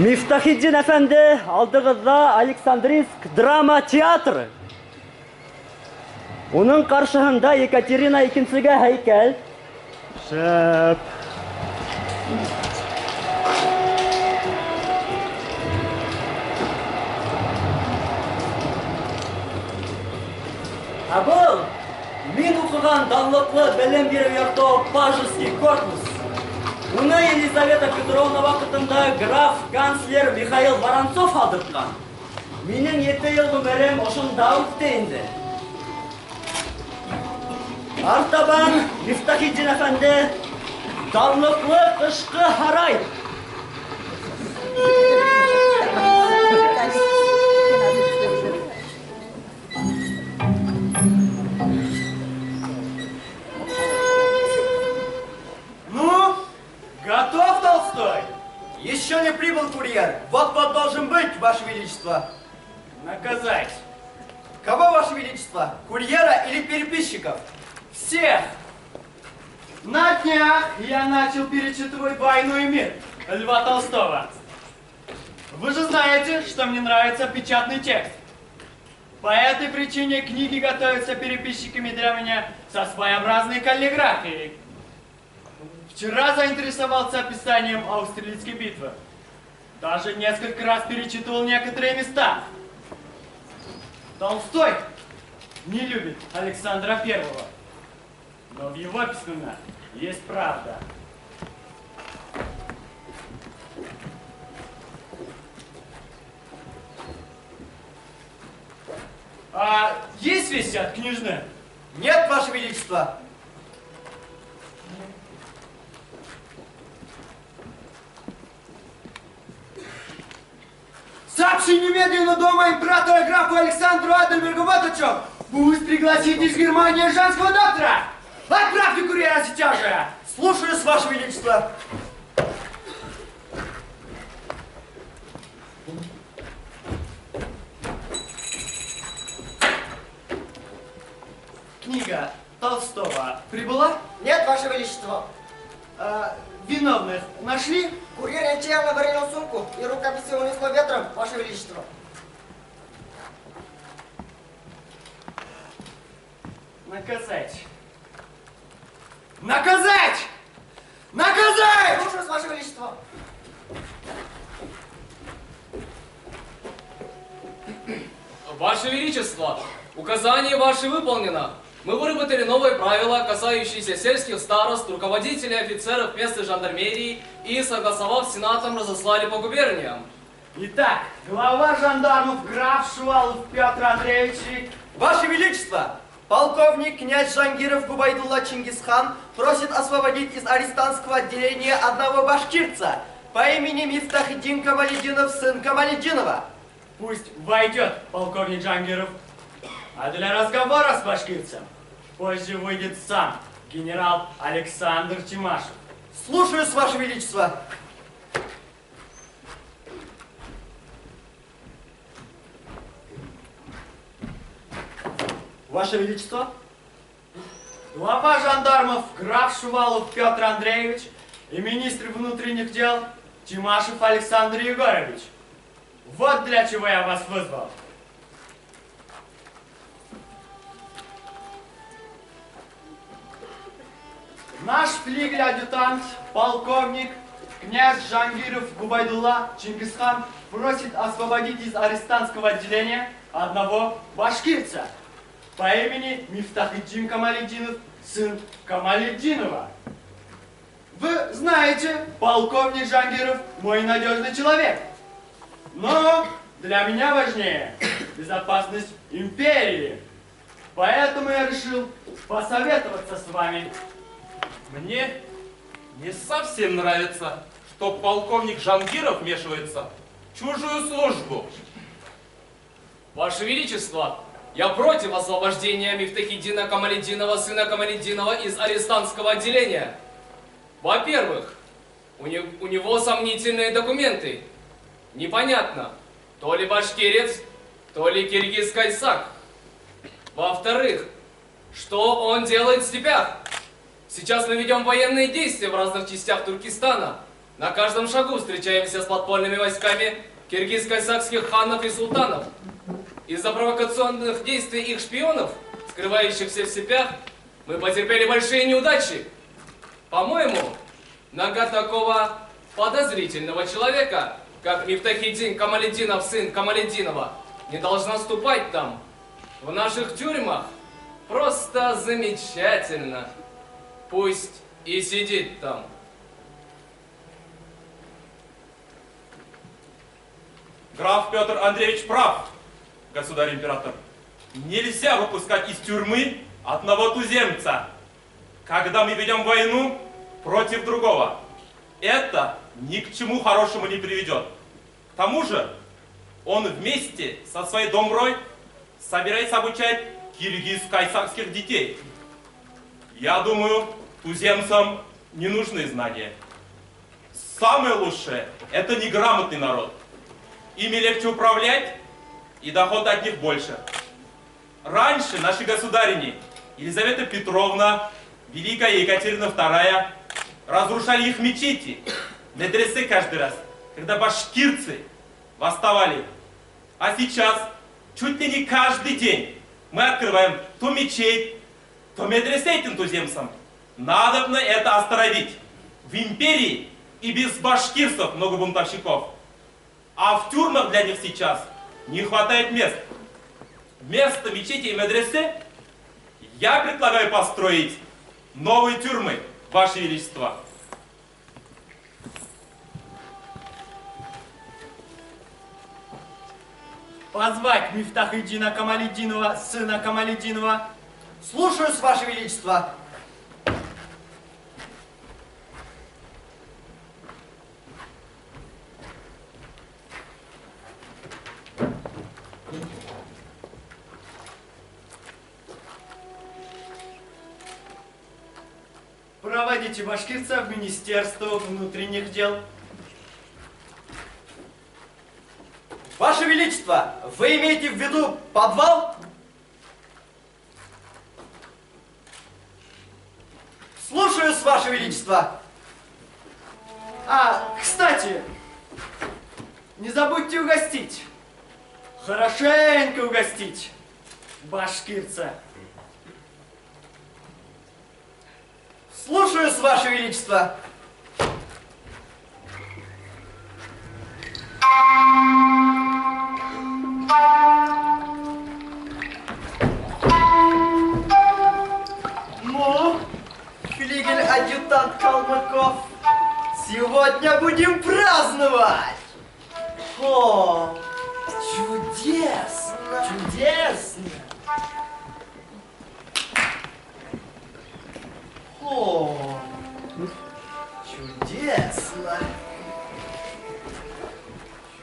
Мифтахетдин әфәнде, алдығыҙҙа Александринск драма театры. Уның ҡаршыһында Екатерина Икенсегә һәйкәл. Шәп. Ә был мин уҡыған данлыҡлы белем биреү йорто Пажеский корпус. Уны Елизавета Петровна ваҡытында граф канцлер Михаил Воронцов алдыртҡан. Минең 7 йыл ғүмерем ошонда үтте инде. Артабан Мифтахетдин әфәнде данлыҡлы ҡышҡы һарай. Ну, готов, Толстой? Еще не прибыл курьер. Вот-вот должен быть, Ваше Величество. Наказать. Кого, Ваше Величество? Курьера или переписчиков? Всех! На днях я начал перечитывать «Войну и мир» Льва Толстого. Вы же знаете, что мне нравится печатный текст. По этой причине книги готовятся переписчиками для меня со своеобразной каллиграфией. Вчера заинтересовался описанием Аустерлицкой битвы. Даже несколько раз перечитывал некоторые места. Толстой не любит Александра Первого, но в его письменах есть правда. А есть вести от княжны? Нет, Ваше Величество. Сообщи немедленно дома императора графу Александру Адальбергу вот о чем. Пусть пригласит из Германии женского доктора. Отправьте курьера сейчас же. Слушаюсь, Ваше Величество. Книга Толстого прибыла? Нет, Ваше Величество. А, виновных нашли? Курьер нечаянно выронил сумку, и рукописи унесло ветром, Ваше Величество. Наказать. Наказать! Наказать! Слушаюсь, Ваше Величество. Ваше Величество, указание ваше выполнено. Мы выработали новые правила, касающиеся сельских старост, руководителей офицеров местной жандармерии и, согласовав с Сенатом, разослали по губерниям. Итак, глава жандармов граф Шувалов Петр Андреевич. Ваше Величество, полковник князь Жангиров Губайдулла Чингисхан просит освободить из арестантского отделения одного башкирца по имени Мифтахетдин Камалетдинов, сын Камалетдинова. Пусть войдет полковник Жангиров. А для разговора с башкирцем позже выйдет сам генерал Александр Тимашев. Слушаюсь, Ваше Величество. Ваше Величество. Глава жандармов граф Шувалов Петр Андреевич и министр внутренних дел Тимашев Александр Егорович. Вот для чего я вас вызвал. Наш флигель-адъютант, полковник, князь Жангиров Губайдулла Чингисхан просит освободить из арестантского отделения одного башкирца по имени Мифтахетдин Камалетдинов, сын Камалетдинова. Вы знаете, полковник Жангиров мой надежный человек. Но для меня важнее безопасность империи. Поэтому я решил посоветоваться с вами. Мне не совсем нравится, что полковник Жангиров вмешивается в чужую службу. Ваше Величество, я против освобождения Мифтахетдина Камалетдинова, сына Камалетдинова, из арестантского отделения. Во-первых, у него сомнительные документы. Непонятно, то ли башкирец, то ли киргиз-кайсак. Во-вторых, что он делает в степях? Сейчас мы ведем военные действия в разных частях Туркестана. На каждом шагу встречаемся с подпольными войсками киргиз-кайсакских ханов и султанов. Из-за провокационных действий их шпионов, скрывающихся в степях, мы потерпели большие неудачи. По-моему, нога такого подозрительного человека, как Мифтахиддин Камалетдинов, сын Камалетдинова, не должна ступать там. В наших тюрьмах просто замечательно. Пусть и сидит там. Граф Петр Андреевич прав, государь-император. Нельзя выпускать из тюрьмы одного туземца, когда мы ведем войну против другого. Это ни к чему хорошему не приведет. К тому же он вместе со своей домрой собирается обучать киргиз-кайсакских детей. Я думаю, туземцам не нужны знания. Самое лучшее – это неграмотный народ. Ими легче управлять, и доход от них больше. Раньше наши государини Елизавета Петровна, Великая Екатерина II разрушали их мечети, медресе каждый раз, когда башкирцы восставали. А сейчас чуть ли не каждый день мы открываем то мечеть, то медресе этим туземцам. Надобно это остановить. В империи и без башкирцев много бунтовщиков. А в тюрьмах для них сейчас не хватает мест. Вместо мечети и медресе я предлагаю построить новые тюрьмы, Ваше Величество. Позвать Мифтахиддина Камалетдинова, сына Камалетдинова. Слушаюсь, Ваше Величество. Проводите башкирца в Министерство внутренних дел. Ваше Величество, вы имеете в виду подвал? Слушаюсь, Ваше Величество. А, кстати, не забудьте угостить. Хорошенько угостить башкирца. Слушаюсь, Ваше Величество. Ну, флигель-адъютант Калмыков, сегодня будем праздновать! О, чудесно! Чудесно! О, чудесно!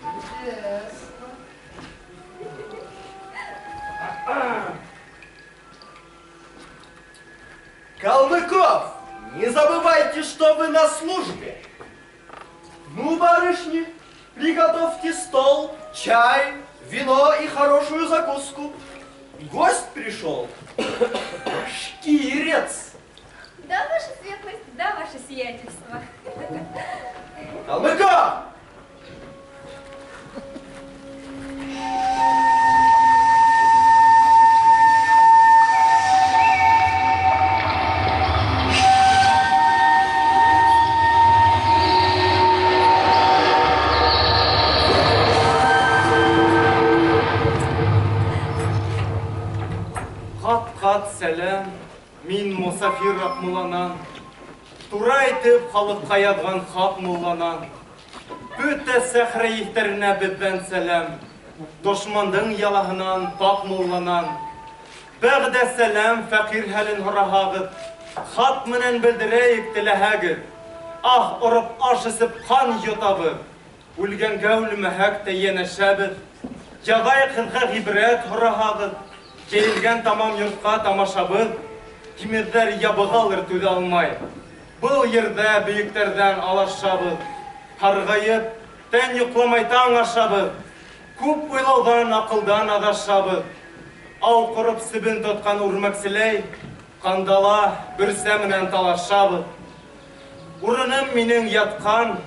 Чудесно! Калмыков, не забывайте, что вы на службе. Ну, барышни, приготовьте стол, чай, вино и хорошую закуску. Гость пришел. Башкирец. Да, ваша светлость, да, ваше сиятельство. Калмыков! Қат-қат сәлем, мин мосафир Аҡмулланан. Тура итеп халыҡҡа яҙған хат мулланан. Бөтә сәхрә ефтәренә беҙҙән сәләм. Дошмандың ялаһынан паҡ мулланан. Бәғдә сәләм фәҡир хәлен һораһағыҙ. Хат менән белдерәйек теләһәгеҙ. Аһ ороп аш эсеп ҡан йотабыҙ. Үлгәнгә үлмәһәк тә йәнәшәбеҙ. Яҙайыҡ һеҙгә ғибрәт һораһағыҙ. Йәйелгән тамам йортҡа тамашабыҙ. Тимерҙәр ябығалыр түҙә алмай. Был ерҙә бейектәрҙән алашабыҙ. Һарғайып, тән йоҡламай таң ашабыҙ. Күп уйлауҙан аҡылдан аҙашабыҙ. Ау ҡороп себен тотҡан үрмәкселәй, ҡандала бөрсә менән талашабыҙ. Урыным минең ятҡан,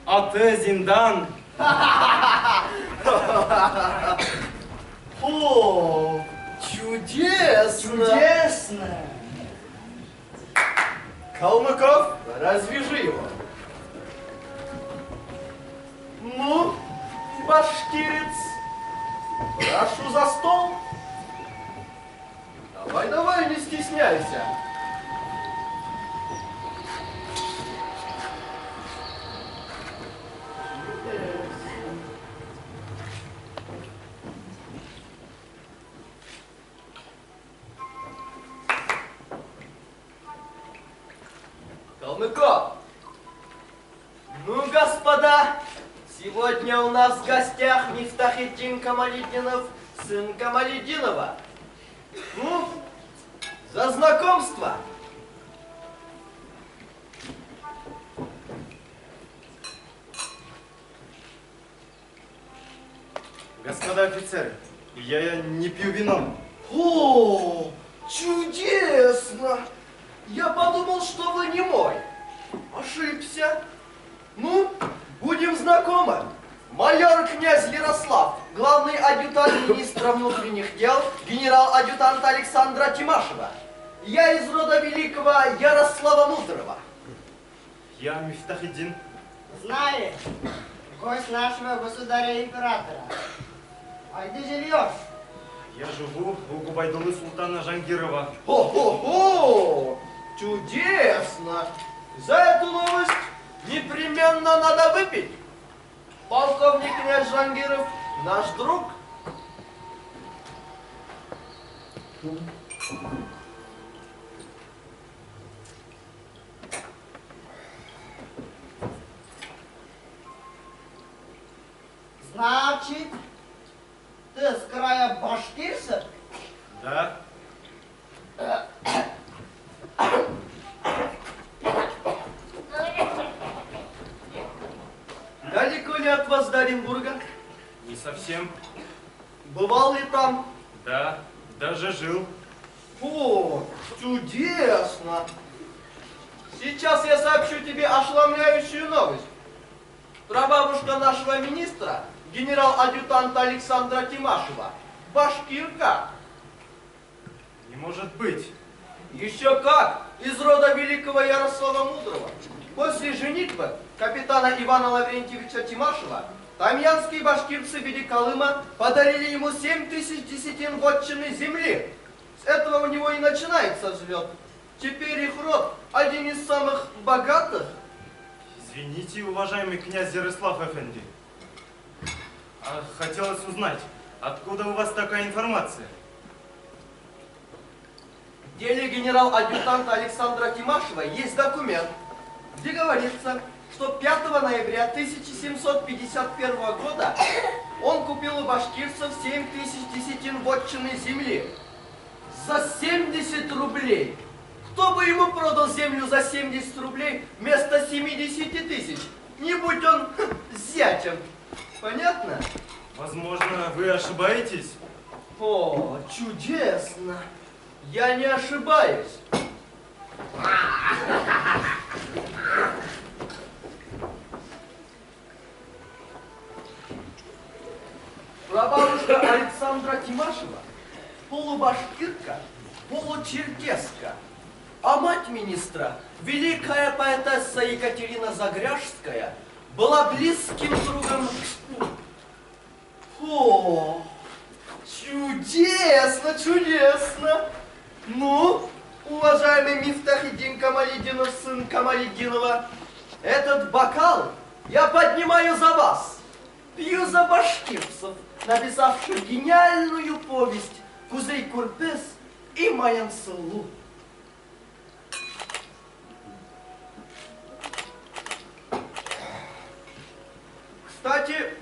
Аты зиндан. О, чудесно! Чудесно! Калмыков, развяжи его. Ну, башкирец, прошу за стол. Давай, давай, не стесняйся. Калмыков! Ну, господа, сегодня у нас в гостях Мифтахетдин Камалетдинов, сын Камалетдинова. Ну, за знакомство! Господа офицеры, я не пью вино. О, чудесно! Я подумал, что вы не мой. Ошибся. Ну, будем знакомы. Майор князь Ярослав, главный адъютант министра внутренних дел, генерал-адъютант Александра Тимашева. Я из рода великого Ярослава Мудрого. Я Мифтахетдин. Знаешь, гость нашего государя-императора. А где живешь? Я живу у Губайдуллы султана Жангирова. Хо-хо-хо! Чудесно! За эту новость непременно надо выпить. Полковник князь Жангиров наш друг. Значит, ты с края башкирцев? Да. Далеко ли от вас до Оренбурга? Не совсем. Бывал ли там? Да, даже жил. О, чудесно! Сейчас я сообщу тебе ошеломляющую новость. Прабабушка нашего министра, генерал-адъютанта Александра Тимашева, башкирка. Не может быть. Еще как! Из рода великого Ярослава Мудрого. После женитьбы капитана Ивана Лаврентьевича Тимашева тамьянские башкирцы в виде Колыма подарили ему 7000 десятин вотчины земли. С этого у него и начинается взлет. Теперь их род один из самых богатых. Извините, уважаемый князь Ярослав Эфенди. А хотелось узнать, откуда у вас такая информация? В деле генерал-адъютанта Александра Тимашева есть документ, где говорится, что 5 ноября 1751 года он купил у башкирцев 7000 десятин вотчины земли за 70 рублей. Кто бы ему продал землю за 70 рублей вместо 70 тысяч? Не будь он зятем. Понятно? Возможно, вы ошибаетесь. О, чудесно! Я не ошибаюсь. Прабабушка Александра Тимашева полубашкирка, получеркеска. А мать министра, великая поэтесса Екатерина Загряжская, была близким другом. О, чудесно, чудесно! Ну, уважаемый Мифтахетдин Камалетдинов, сын Камалетдинова, этот бокал я поднимаю за вас. Пью за башкирцев, написавших гениальную повесть «Кузей Курпес» и «Маян-Сылу». Кстати,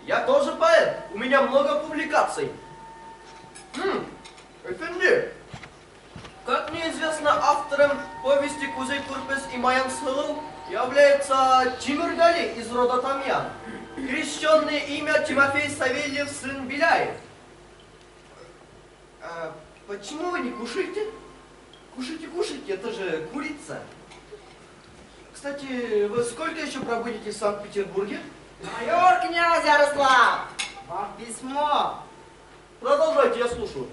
я тоже поэт, у меня много публикаций. Эфенди, как мне известно, автором повести «Кузей Курпес» и «Маян-Сылу» является Тимиргали из рода Тамьян. Крещенное имя Тимофей Савельев, сын Беляев. А почему вы не кушаете? Кушайте, кушайте, это же курица. Кстати, вы сколько еще пробудете в Санкт-Петербурге? Майор князь Ярослав, вам письмо. Продолжайте, я слушаю.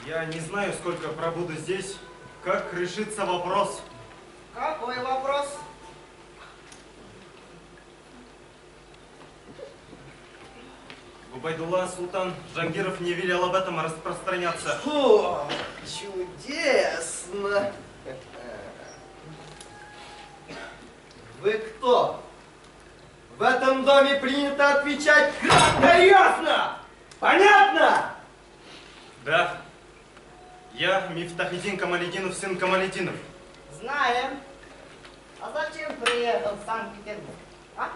Я не знаю, сколько пробуду здесь. Как решится вопрос? Какой вопрос? Губайдулла Султан Жангиров не велел об этом распространяться. Фу, чудесно! Вы кто? В этом доме принято отвечать кратко и ясно! Понятно? Да. Я Мифтахидин Камалединов, сын Камалединов. Знаем. А зачем приехал в Санкт-Петербург? А?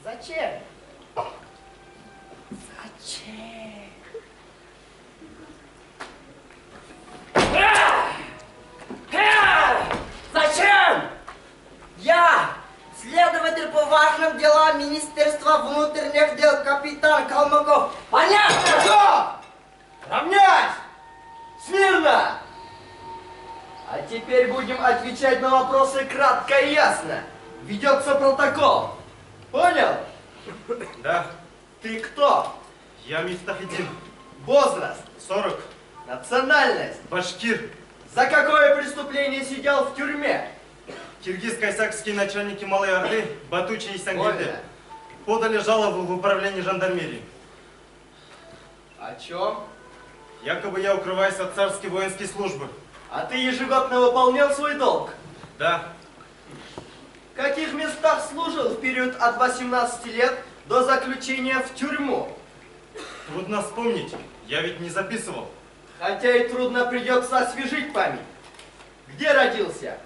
Зачем? Зачем? Зачем? Я, следователь по важным делам Министерства внутренних дел, капитан Калмыков. Понятно? Стоп! Равняйсь! Смирно! А теперь будем отвечать на вопросы кратко и ясно. Ведется протокол. Понял? Да. Ты кто? Я Мифтахидин. Возраст? 40. Национальность? Башкир. За какое преступление сидел в тюрьме? Киргиз-кайсакские начальники Малой Орды, Батучи и Сангильды подали жалобу в управление жандармерии. О чем? Якобы я укрываюсь от царской воинской службы. А ты ежегодно выполнял свой долг? Да. В каких местах служил в период от 18 лет до заключения в тюрьму? Трудно вспомнить, я ведь не записывал. Хотя и трудно придется освежить память. Где родился?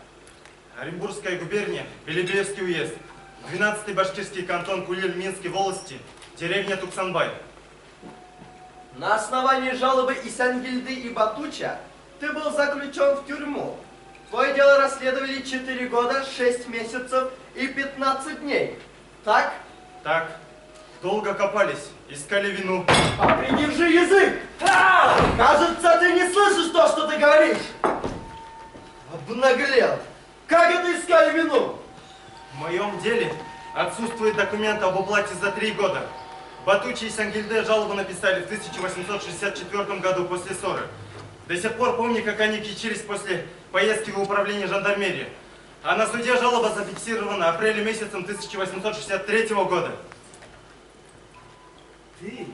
Оренбургская губерния, Белебеевский уезд, 12-й башкирский кантон Кулиль-Минской волости, деревня Туксанбай. На основании жалобы Исангильды и Батуча ты был заключен в тюрьму. Твое дело расследовали 4 года, 6 месяцев и 15 дней. Так? Так. Долго копались, искали вину. А придержи язык! Кажется, ты не слышишь то, что ты говоришь. Обнаглел. Как это искали вину? В моем деле отсутствует документ об уплате за 3 года. Батучи и Сангильде жалобу написали в 1864 году после ссоры. До сих пор помню, как они кичились после поездки в управление жандармерии. А на суде жалоба зафиксирована апрелем месяцем 1863 года. Ты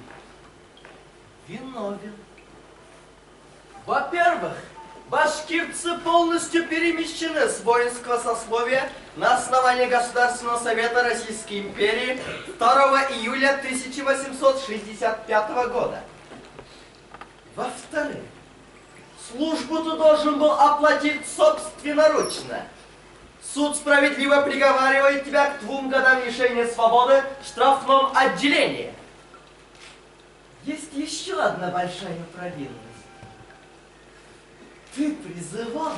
виновен. Во-первых, башкирцы полностью перемещены с воинского сословия на основании Государственного совета Российской империи 2 июля 1865 года. Во-вторых, службу ты должен был оплатить собственноручно. Суд справедливо приговаривает тебя к 2 годам лишения свободы в штрафном отделении. Есть еще одна большая провинность. Ты призывал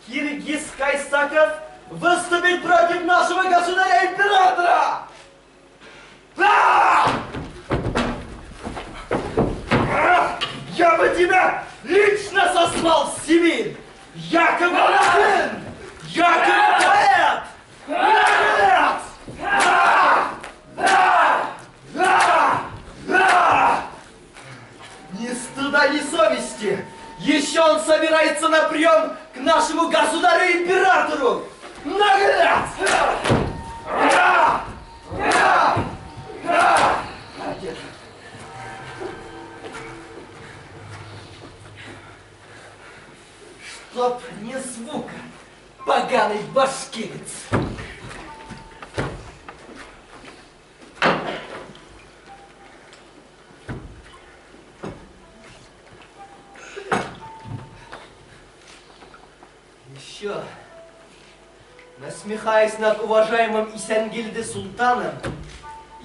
киргиз-кайсаков выступить против нашего государя-императора! Я бы тебя лично сослал в Сибирь! Якобы сын! Якобы поэт! Наглец! Ни стыда, ни совести! Еще он собирается на прием к нашему государю-императору! Наглец! Чтоб ни звука, поганый башкирец! Еще, насмехаясь над уважаемым Исангильды султаном,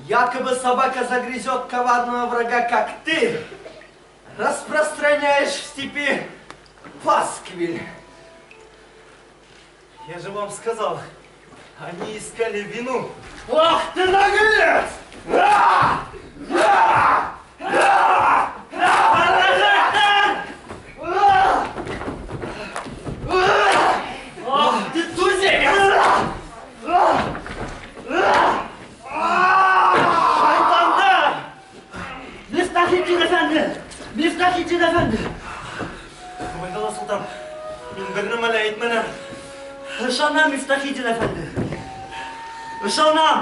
якобы собака загрызет коварного врага, как ты, распространяешь в степи пасквиль. Я же вам сказал, они искали вину. Ах ты наглец! Ах ты туземец! Габдулла Солтан, мин бер нәмә лә әйтмәнем. Ышанам, Мифтахетдин әфәнде. Ышанам.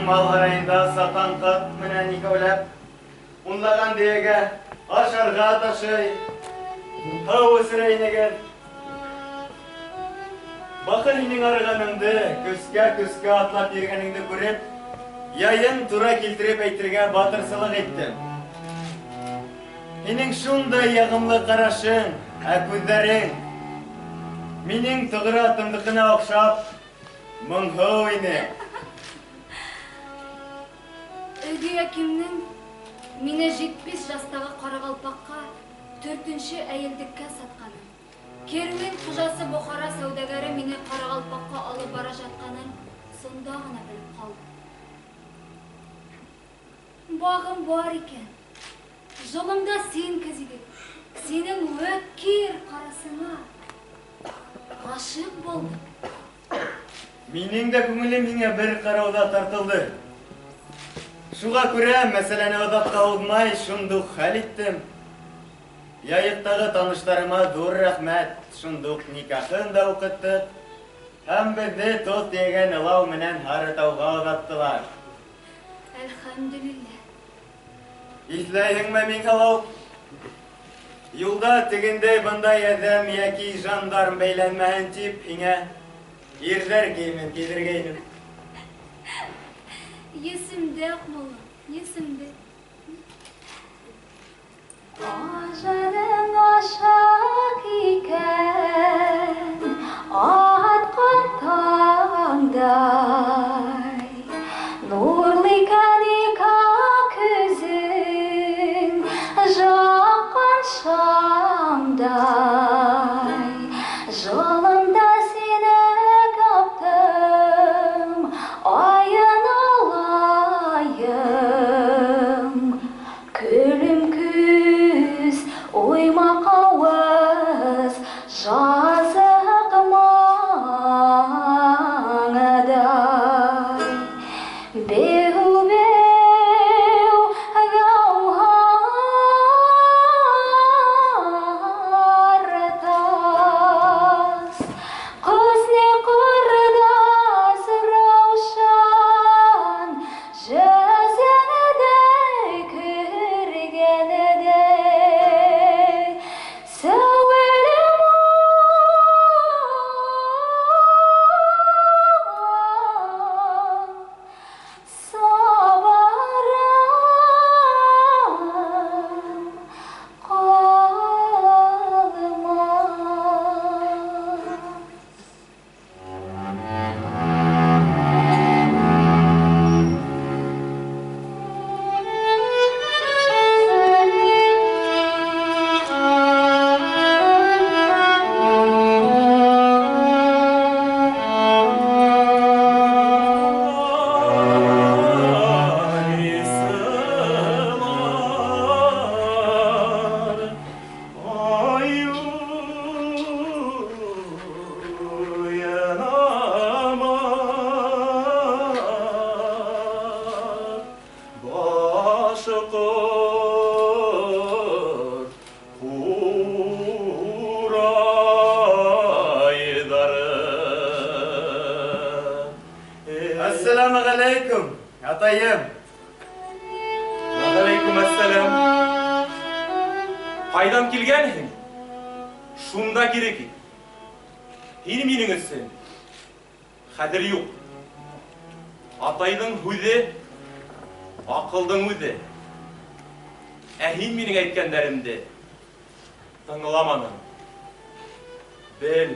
Мал һарайында сатан ҡыҙ менән икәүләп унлаған дөйәгә ашарға ташый, һыу эсерә инегеҙ. Бахыр һинең арығаныңды, көскә-көскә атлап йөрөгәнеңде күреп, яйын тура килтереп әйтергә батырсылыҡ иттем. Һинең шундай яғымлы ҡарашың, ә күҙҙәрең минең тоғро атымдыҡына оҡшап моңһоу ине. Өгей әкемнің мені 70 жастағы қарақалпаққа 4-ші әйелдікке сатқанын, керуен қожасы Бұхара саудагері мені қарақалпаққа алып бара жатқанын сонда ғана біліп қалдым. Бағым бар екен, жолымда сен кезігіп, сенің өткір қарасыңа ғашық болдым. Менің де көңілім һиңә бер ҡарауда тартылды. Шуға күрә мәсьәләне оҙаҡҡа һуҙмай шундуҡ хәл иттем. Яйыҡтағы таныштарыма ҙур рәхмәт, шундуҡ никахын да уҡыттыҡ. Һәм беҙҙе тоҙ тейгән ылау менән Һарытауға оҙаттылар. Әлхәмдүлилләһ. Иҫләйһеңме, Миңһылыу? Юлда тегендәй бындай әҙәм йәки жандарм бәйләнмәһен тип һиңә ирҙәр кейемен кейҙергәйнем. Есімде, Ақмола, есімде. Ажарың ашық екен, атқан таңдай, нұрлы екен екі көзің, жаққан шамдай. Жолымда сені таптым, айын алайым. Күлім күз, оймақ ауыз, жазық маңдай. Беу-беу гауһар тас, құсне құрдас раушан, жүзіңді көргенде сәуелем ау, сабырым қалмас. Ассаламу алейкум, атайым. Алейкум ассалам. Ҡайҙан килгәнһең? Шунда кире кит. Һин минең өсөн хәҙер юҡ. Атайҙың һүҙе, аҡылдың үҙе. Ә һин минең әйткәндәремде тыңламаның. Бел,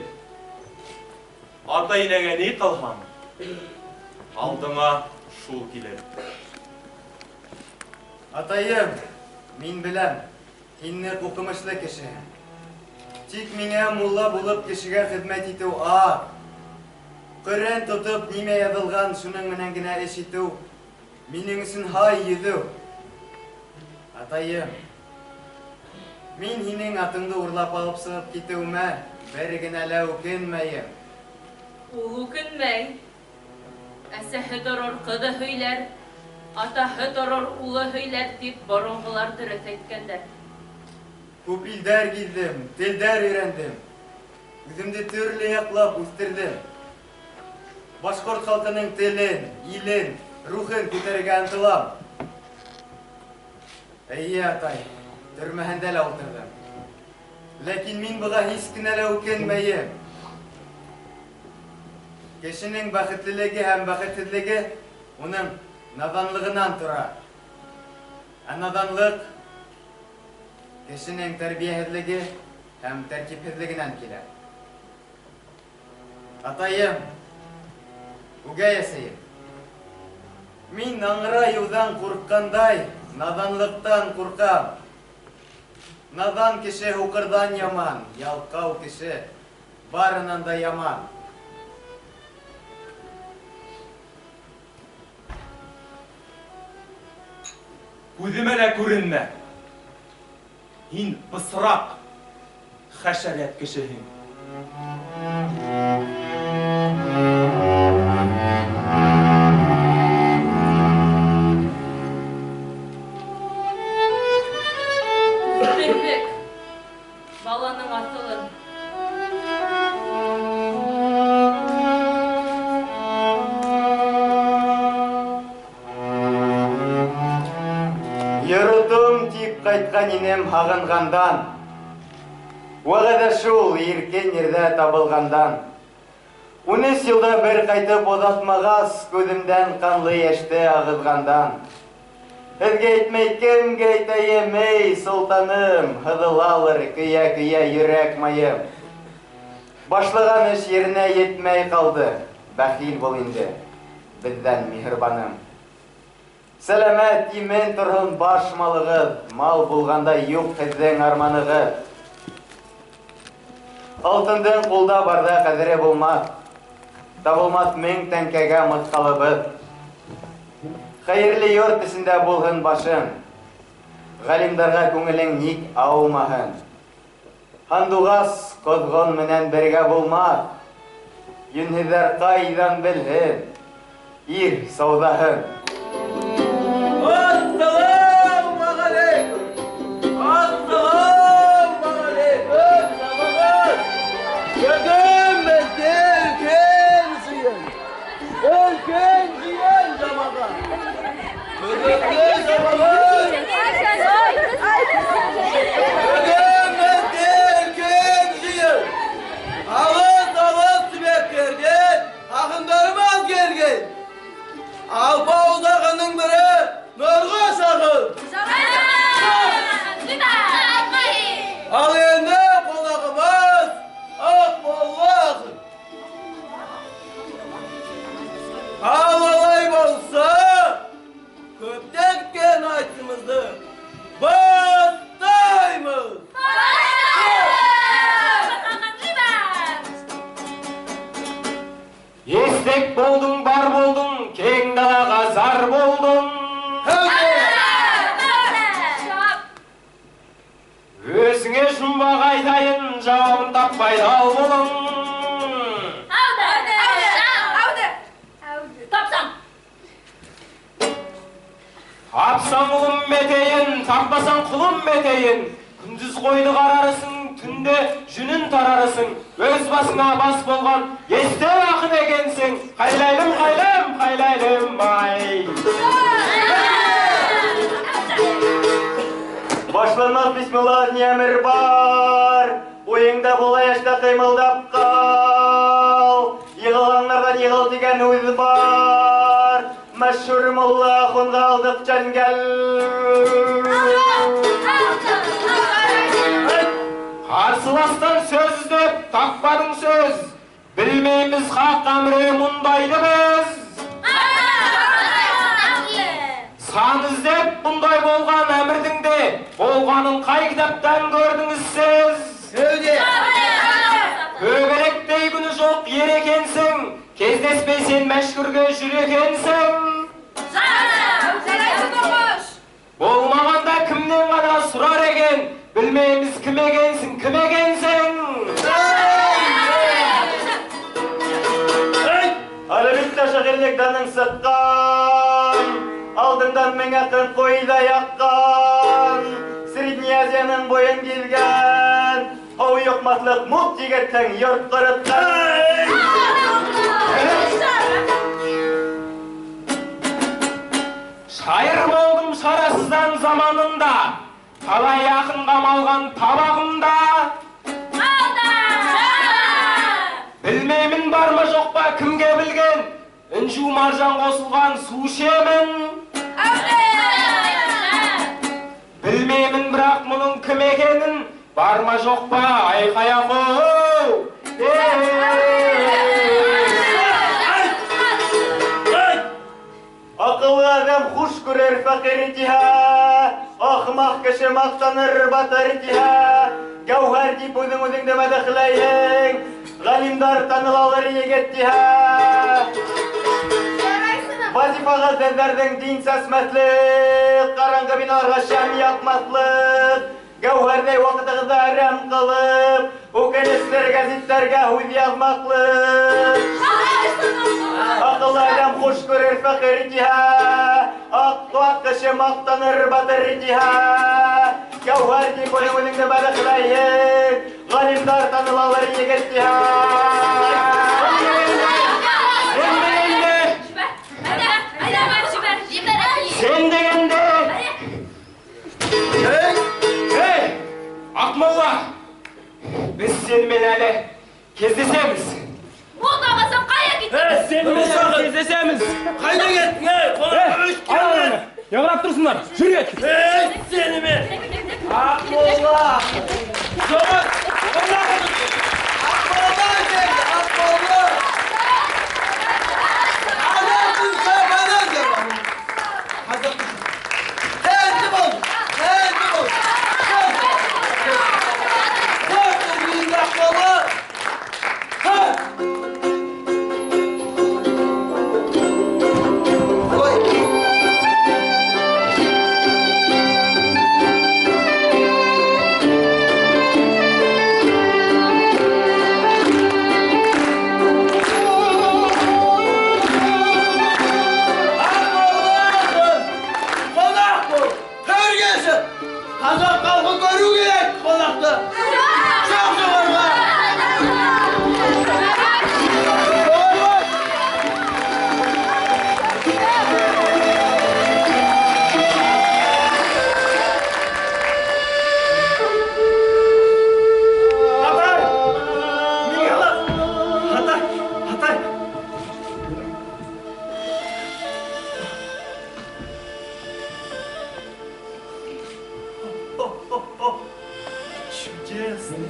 атай-инәңә ни ҡылһаң, алдыңа шул килер. Атайым, мин беләм, һин ныҡ уҡымышлы кеше. Тик миңә мулла булып кешегә хеҙмәт итеү аҙ. Ҡөрьән тотоп нимә яҙылған, шуның менән генә эш итеү минең өсөн һай йөҙөү. Атайым, мин һинең атыңды урлап алып сығып китеүемә бер генә лә үкенмәйем. Ул үкенмәй. Әсәһе торор, ҡыҙы һөйләр, атаһы торор, улы һөйләр тип боронғолар дөрөҫ әйткәндәр. Күп илдәр гиҙҙем, телдәр өйрәндем. Үҙемде төрлө яҡлап үҫтерҙем. Башҡорт халҡының телен, илен, рухын күтәрергә ынтылам. Эйе, атай, төрмәһендә лә ултырҙым. Ләкин мин быға һис кенә лә үкенмәйем. Кешенең бәхетлелеге һәм бәхетһеҙлеге уның наҙанлығынан тора. Ә наҙанлыҡ кешенең тәрбиәһеҙлеге һәм тәртипһеҙлегенән килә. Атайым, үгәй әсәйем, мин аңрайыуҙан ҡурҡҡандай наҙанлыҡтан ҡурҡам. Наҙан кеше һуҡырҙан яман, ялҡау кеше барынан да яман. Күҙемә лә күренмә. Һин бысраҡ, хәшәрәт кешеһең. Үҫтерҙек баланың аҫылын. Йоротом тип ҡайтҡан инем һағынғандан. Вәғәҙә шул иркен ерҙә табылғандан. 13 йылда бер ҡайтып оҙатмағас, күҙемдән ҡанлы йәште ағыҙғандан. Һеҙгә әйтмәй кемгә әйтәйем, эй, солтаным, һыҙылалыр көйә-көйә йөрәк майым. Башлаған эш еренә етмәй ҡалды, бәхил бул инде, беҙҙән миһырбаным. Сәләмәт, имен торһон баш малығыҙ, мал булғанда юҡ һеҙҙең арманығыҙ. Алтындың ҡулда барҙа ҡәҙере булмаҫ, табылмаҫ мең тәңкәгә мыҫҡалыбыҙ. Хәйерле йорт эсендә булһын башың, ғалимдарға күңелең ник аумаһын. Һандуғас ҡоҙғон менән бергә булмаҫ, йүнһеҙҙәр ҡайҙан белһен ир сауҙаһын. Ассаламу алейкум! Ассаламу алейкум, жамағат! Бүгін бізде үлкен жиын. Үлкен жиын, жамағат. Бүгінгі жамағат. Бүгін бізде үлкен жиын. Алыс-алыс түбектерден ақындарымыз келген. Алпауыт ақынның бірі Нұрғаш ақын. Ал енді қонағымыз Ақмолла ақын. Ал олай болса, көптен күткен айтысымызды бастаймыз. Естек болдың, бар болдың, кең далаға зар болдың. Өзіңе жұмбақ айтайын, жауабын таппай дал болың. Тапсаң ұлым етейін, таппасаң құлым етейін. Күндіз қойды қарарысың, түнде жүнін тарарысың. Өз басыңа бас болған естен ақын екенсің. Қайлайлым, қайлым, қайлайлым, ай. Башланмас бисмилла не әмір бар, Ойыңда бола яшта қимылдап қар. йығыл тигән һүҙ бар. Мәшһүр мулла ахунға алдыҡ тәңгәл. Қарсыластан сөз іздеп таппадың сөз. Білмейміз хақ әміре мұндайды біз. Сан іздеп бұндай болған әмірдің де болғанын қай кітаптан көрдіңіз сіз? Көбелектей күні жоқ ер екенсің, кездеспей сен мәшһүрге жүр екенсің. Болмағанда кімнен ғана сұрар екен, білмейміз кім екенсің, кім екенсің. Әлбетте шағирлік даның сыққан, алдыңдан мың ақын қойда яққан, Средний Азияның бойын келген, ау yoqматлық мут егеттің йорт қырытқан. Шайыр болдым шарасыздан заманында, талай ақын қамалған табағымда. Білмеймін бар ма жоқ па кімге білген, інжу маржан қосылған су ішемін. Білмеймін бірақ мұның кім екенін, бар ма жоқ па айқай ақоу. Ақыллы адам хуш көрер фәқир тиһә, ахмақ кеше мақтаныр батыр тиһә. Гәүһәр дип үҙең үҙеңде мәҙәхләйһең, ғалимдар танылалыр егет тиһә. Вазифаға һеҙҙәрҙең дин сәсмәҫлек, ҡараңғы биналарға шәм яҡмаҫлыҡ, гәүһәрҙәй ваҡытығыҙҙы әрәм ҡылып, үкенесле гәзиттәргә һүҙ яҙмаҡлыҡ. Ақыллы адам хуш күрер фәҡир тиһә, аҡ кеше маҡтаныр батыр тиһә. Гәүһәр тип үҙең үҙеңде мәҙәхләйһең, ғалимдар танылалыр егет тиһә. Сен дегенде, ей, Ақмолла, біз сенімен әлі кездесеміз. Отағасам қая кеттің? Сенімен әлі кездесеміз. Қайда кеттің, ей? Қонаққа Не қарап тұрсыңдар? Жүр кет. Ей, сенімен. Ақмолла! Ақмолла келді, Ақмолла! Адамсың сабана деп. Тәнті бол, тәнті бол. Қой бұл Ақмолла. Ха! Ой. Ақмолла, қонақ бол, төрге шық. Қазақ халқы көру керек қонақты. Шық жоғарыға. Жоғарыға. Атай! Миңа Атай! Атай! Хо-хо-хо! Чудесно!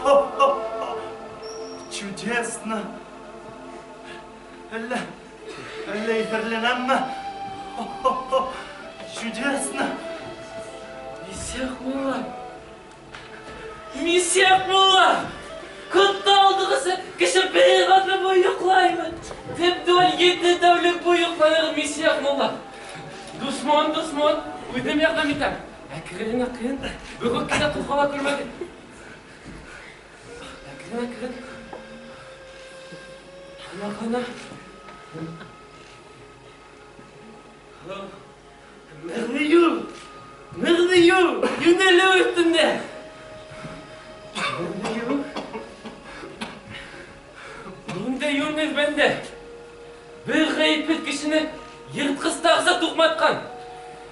Хо-хо-хо! Чудесно! Әллә, әллә иҫәрләнәмме? Хо-хо-хо! Чудесно! Мисяк мулла! Мисяк мулла! Күпте алдығысы кеше бер аҙна буйы йоҡлаймы. Теп-теүәл 7 тәүлек буйы йоҡланым, Мисяк мулла. Дошман, дошман, үҙем ярҙам итәм. Әкрен, әкрен, бөгөн кенә ҡуҙғала күрмәгеҙ. Әкрен, әкрен. Ҡана, ҡана. Ныҡлы юл, ныҡлы юл, йүнәлеү өҫтөндә. Ныҡлы юл. Бында йүнһеҙ бәндә. Бер ғәйепһеҙ кешене йыртҡыс тағза туҡматҡан.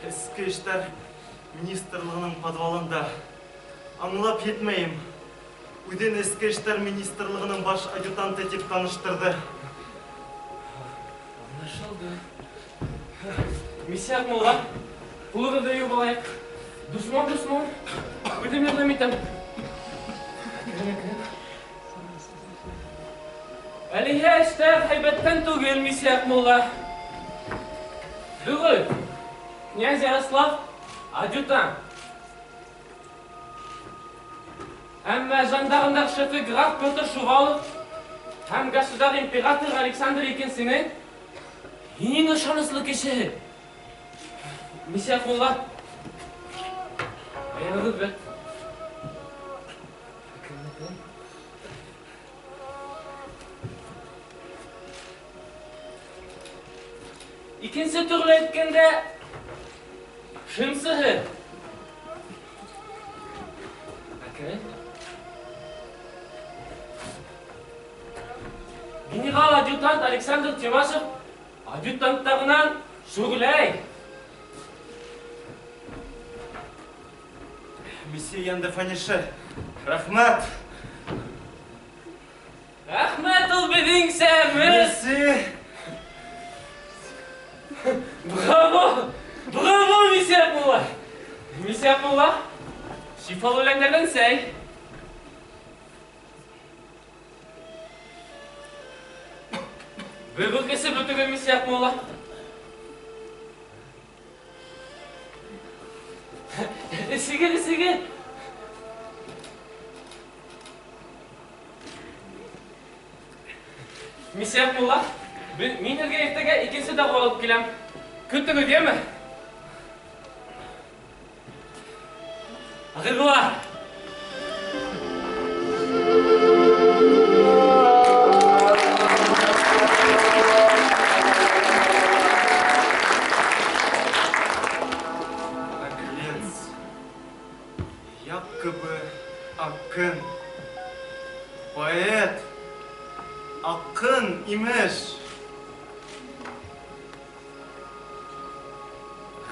Эске эштәр министрлығының подвалында. Аңлап етмәйем. Үҙен Эске эштәр министрлығының баш адъютанты тип таныштырҙы. Аңлашылды. Месье Акмулла, ҡулығыҙҙы йыуып алайыҡ. Дошман, дошман. Үҙем ярҙам итәм. Әкрен, әкрен. Әлегә эштәр һәйбәттән түгел, месье Акмулла. Бөгөн князь Ярослав адъютант. Әммә жандармдар шефы граф Петр Шувалов һәм государь-император Александр Икенсенең иң ышаныслы кешеһе. Месье Акмулла, аяғығыҙ бер. Әкрен, әкрен. Икенсе төрлө әйткәндә, шымсыһы. Әкрен. Генерал-адъютант Александр Тимашев адъютанттарынан шөғөләй. Месье Ян де Фанише, рәхмәт. Рәхмәт ул беҙҙеңсә, Месье. Браво! Браво, месье Акмулла! Месье Акмулла, шифалы үләндәрҙән сәй. Бөгөн кесе бөтөгөн, месье Акмулла. Эсегеҙ, эсегеҙ. Месье Акмулла, мин һеҙгә иртәгә икенсе дауа алып киләм. Көтөгөҙ, йәме? Ағиҙуа! Наглец, якобы аҡын, поэт, аҡын имеш.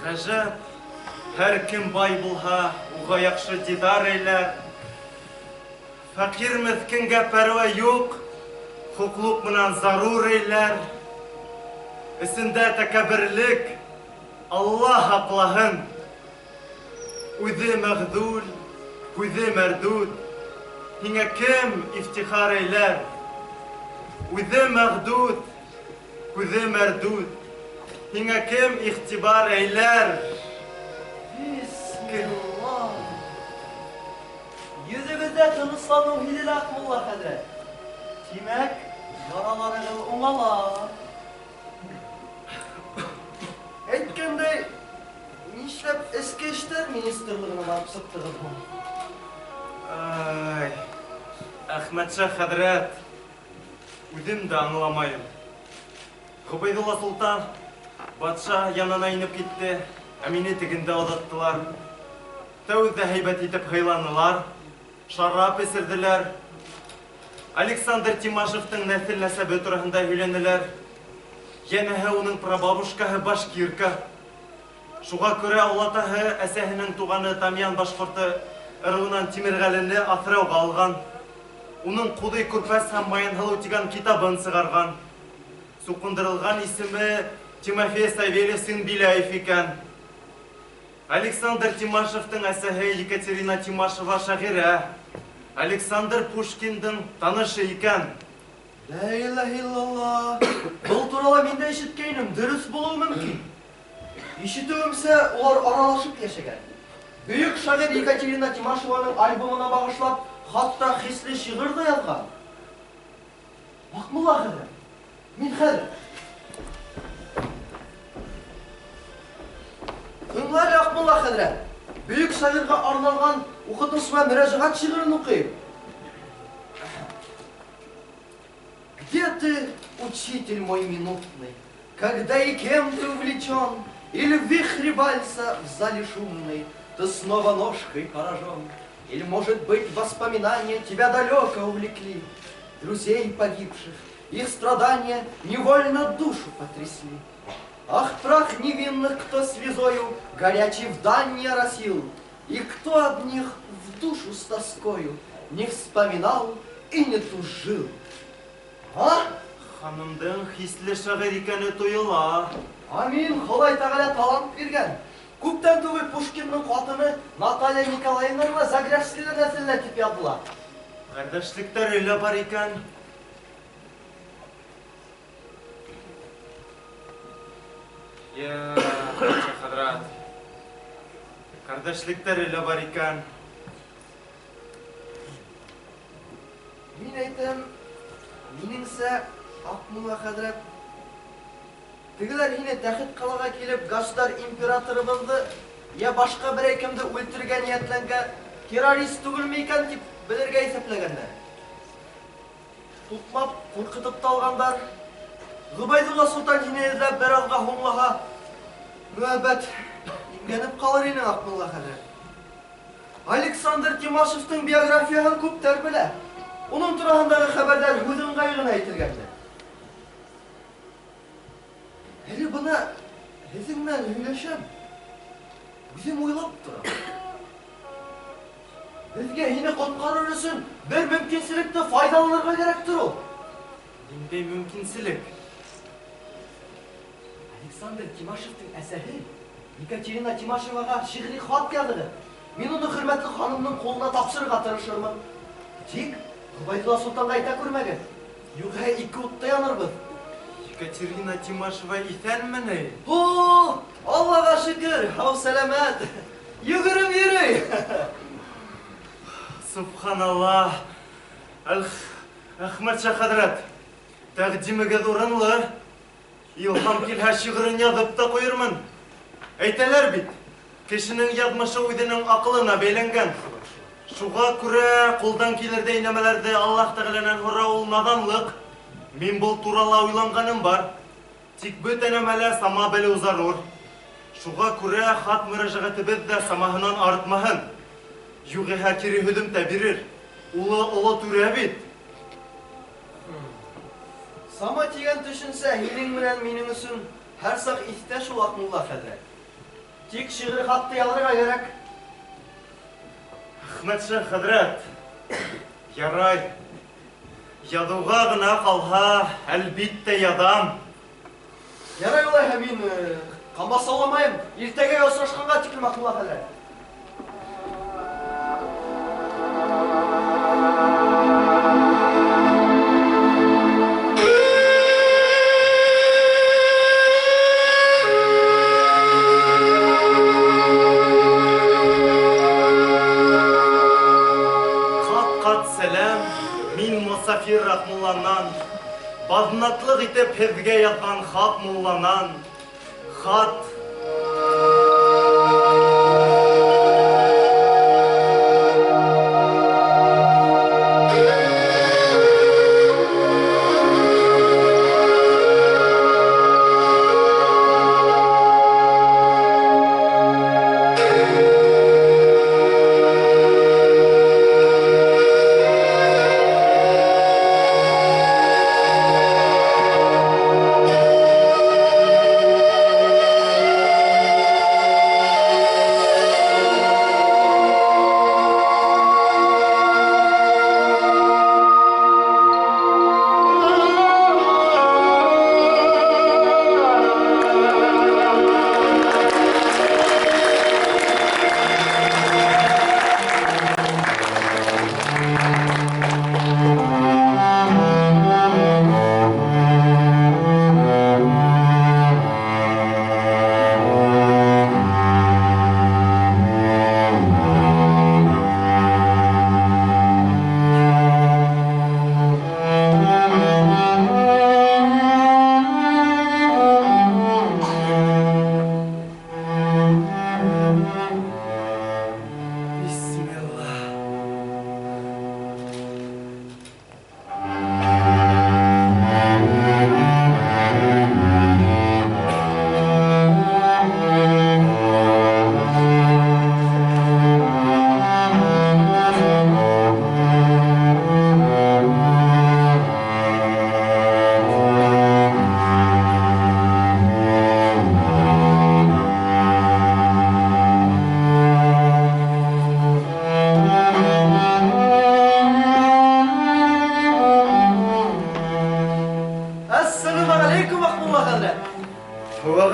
Ғәжәп, һәр кем бай булһа, уға яҡшы дидар әйләр. Фәҡир меҫкенгә пәрүә юҡ, хуҡлыҡ менән зарур әйләр. Эсендә тәкәбберлек, Аллаһ һаҡлаһын. Үҙе мәғҙүл, һүҙе мәрдүд, һиңә кем ифтихар әйләр? Үҙе мәғдүд, һүҙе мәрдүд, һиңә кем иғтибар әйләр? Бисмилла. Йөҙөгөҙҙә тынысланыу һиҙелә, Аҡмулла хәҙрәт. Тимәк, яраларығыҙ уңала. Әйткәндәй, нишләп Эске эштәр министрлығына барып сыҡтығыҙ һуң? Ай, Әхмәтша хәҙрәт, үҙем дә аңламайым. Ғөбәйҙулла солтан батша янына инеп китте, ә мине тегендә оҙаттылар. Тәүҙә һәйбәт итеп һыйланылар, шарап эсерҙеләр. Александр Тимашевтың нәҫел нәсәбе тураһында һөйләнеләр. Йәнәһе уның прабабушкаһы башкирка. Шуға күрә олатаһы әсәһенең туғаны Тамьян башҡорто ырыуынан Тимерғәлене аҫрауға алған. Уның Ҡуҙый Күрпәс һәм Майынһылыу тигән китабын сығарған. Суҡындырылған исеме Тимофей Савельев Сынбиляев икән. Александр Тимашевтың әсәһе Екатерина Тимашева шағирә. Александр Пушкиндың танышы икән. Лә иләһә иллаллаһ. Был турала мин дә ишеткәйнем, дөрөҫ булыуы мөмкин. Ишетеүемсә, улар аралашып йәшәгән. Бөйөк шағир Екатерина Тимашеваның альбомына бағышлап, хатта хисле шиғыр ҙа яҙған. Аҡмулла хәҙрәт, мин хәҙер. Тыңла әле, Аҡмулла хәҙрәт. Бөйөк шағирға арналған уҡытыусыма мөрәжәғәт шиғырын уҡыйым. Где ты, учитель мой минутный, когда и кем ты увлечен, или в вихре вальса в зале шумной ты снова ножкой поражен, или, может быть, воспоминания тебя далеко увлекли, друзей погибших, их страдания невольно душу потрясли. Ах, прах невинных, кто слезою горячий в дань не оросил, и кто от них в душу с тоскою не вспоминал и не тужил. А? Ханымдың хисле шағир икәне тойола. Амин, Хоҙай Тәғәлә талант биргән. Күптән түгел Пушкиндың ҡатыны Наталья Николаевна Загряжскийлар нәҫеленән тип яҙҙылар. Ҡәрҙәшлектәре лә бар икән. Я, Хәмәтша хәҙрәт, ҡәрҙәшлектәре лә бар икән. Мин әйтәм, минеңсә, Аҡмулла хәҙрәт, тегеләр һине тәхет ҡалаға килеп, государь императорыбыҙҙы йә башҡа берәй кемде үлтерергә ниәтләнгән террорист түгелме икән тип белергә иҫәпләгәндәр. Туҡмап, ҡурҡытып та алғандар. Ғөбәйҙулла солтан һине эҙләп бер аҙға һуңлаһа, мөхәббәт имгәнеп ҡалыр инең, Аҡмулла хәҙрәт. Александр Тимашевтың биографияһын күптәр белә. Уның тураһындағы хәбәрҙәр һүҙ ыңғайы ғына әйтелгәндә. Әле бына һеҙҙең менән һөйләшәм, үҙем уйлап торам. Беҙгә һине ҡотҡарыр өсөн бер мөмкинселекте файҙаланырға кәрәктер ул. Ниндәй мөмкинселек? Александр Тимашевтың әсәһе Екатерина Тимашеваға шиғри хат яҙҙы. Мин уны хөрмәтле ханымдың ҡулына тапшырырға тырышырмын. Тик Ғөбәйҙулла солтанға әйтә күрмәгеҙ. Юғиһә ике утта янырбыҙ. Екатерина Тимашева иҫәнме ни? О, Аллаға шөкөр, һау сәләмәт. Йүгереп йөрөй. Субханаллаһ. Әхмәтша хәҙрәт, тәҡдимегеҙ урынлы. Илһам килһә шиғырын яҙып та ҡуйырмын. Әйтәләр бит, кешенең яҙмышы үҙенең аҡылына бәйләнгән. Шуға күрә ҡулдан килерҙәй нәмәләрҙе Аллаһ Тәғәләнән һорау ул наҙанлыҡ. Мин был турала уйланғаным бар. Тик бөтә нәмәлә сама белеү зарур. Шуға күрә хат мөрәжәғәтебеҙ ҙә самаһынан артмаһын. Юғиһә кире һөҙөмтә бирер. Улы оло түрә бит. Сама тигән төшөнсә һинең менән минең өсөн һәр саҡ иҫтә шул, Аҡмулла хәҙрәт. Тик шиғри хатты яҙырға кәрәк. Әхмәтша хәҙрәт, ярай. Яҙыуға ғына ҡалһа, әлбиттә яҙам. Ярай улайһа, мин ҡамасауламайым. Иртәгә осрашҡанға тиклем, Аҡмулла хәҙрәт. Мосафир Аҡмулланан, баҙнатлыҡ итеп һеҙгә яҙған хат мулланан. Хат.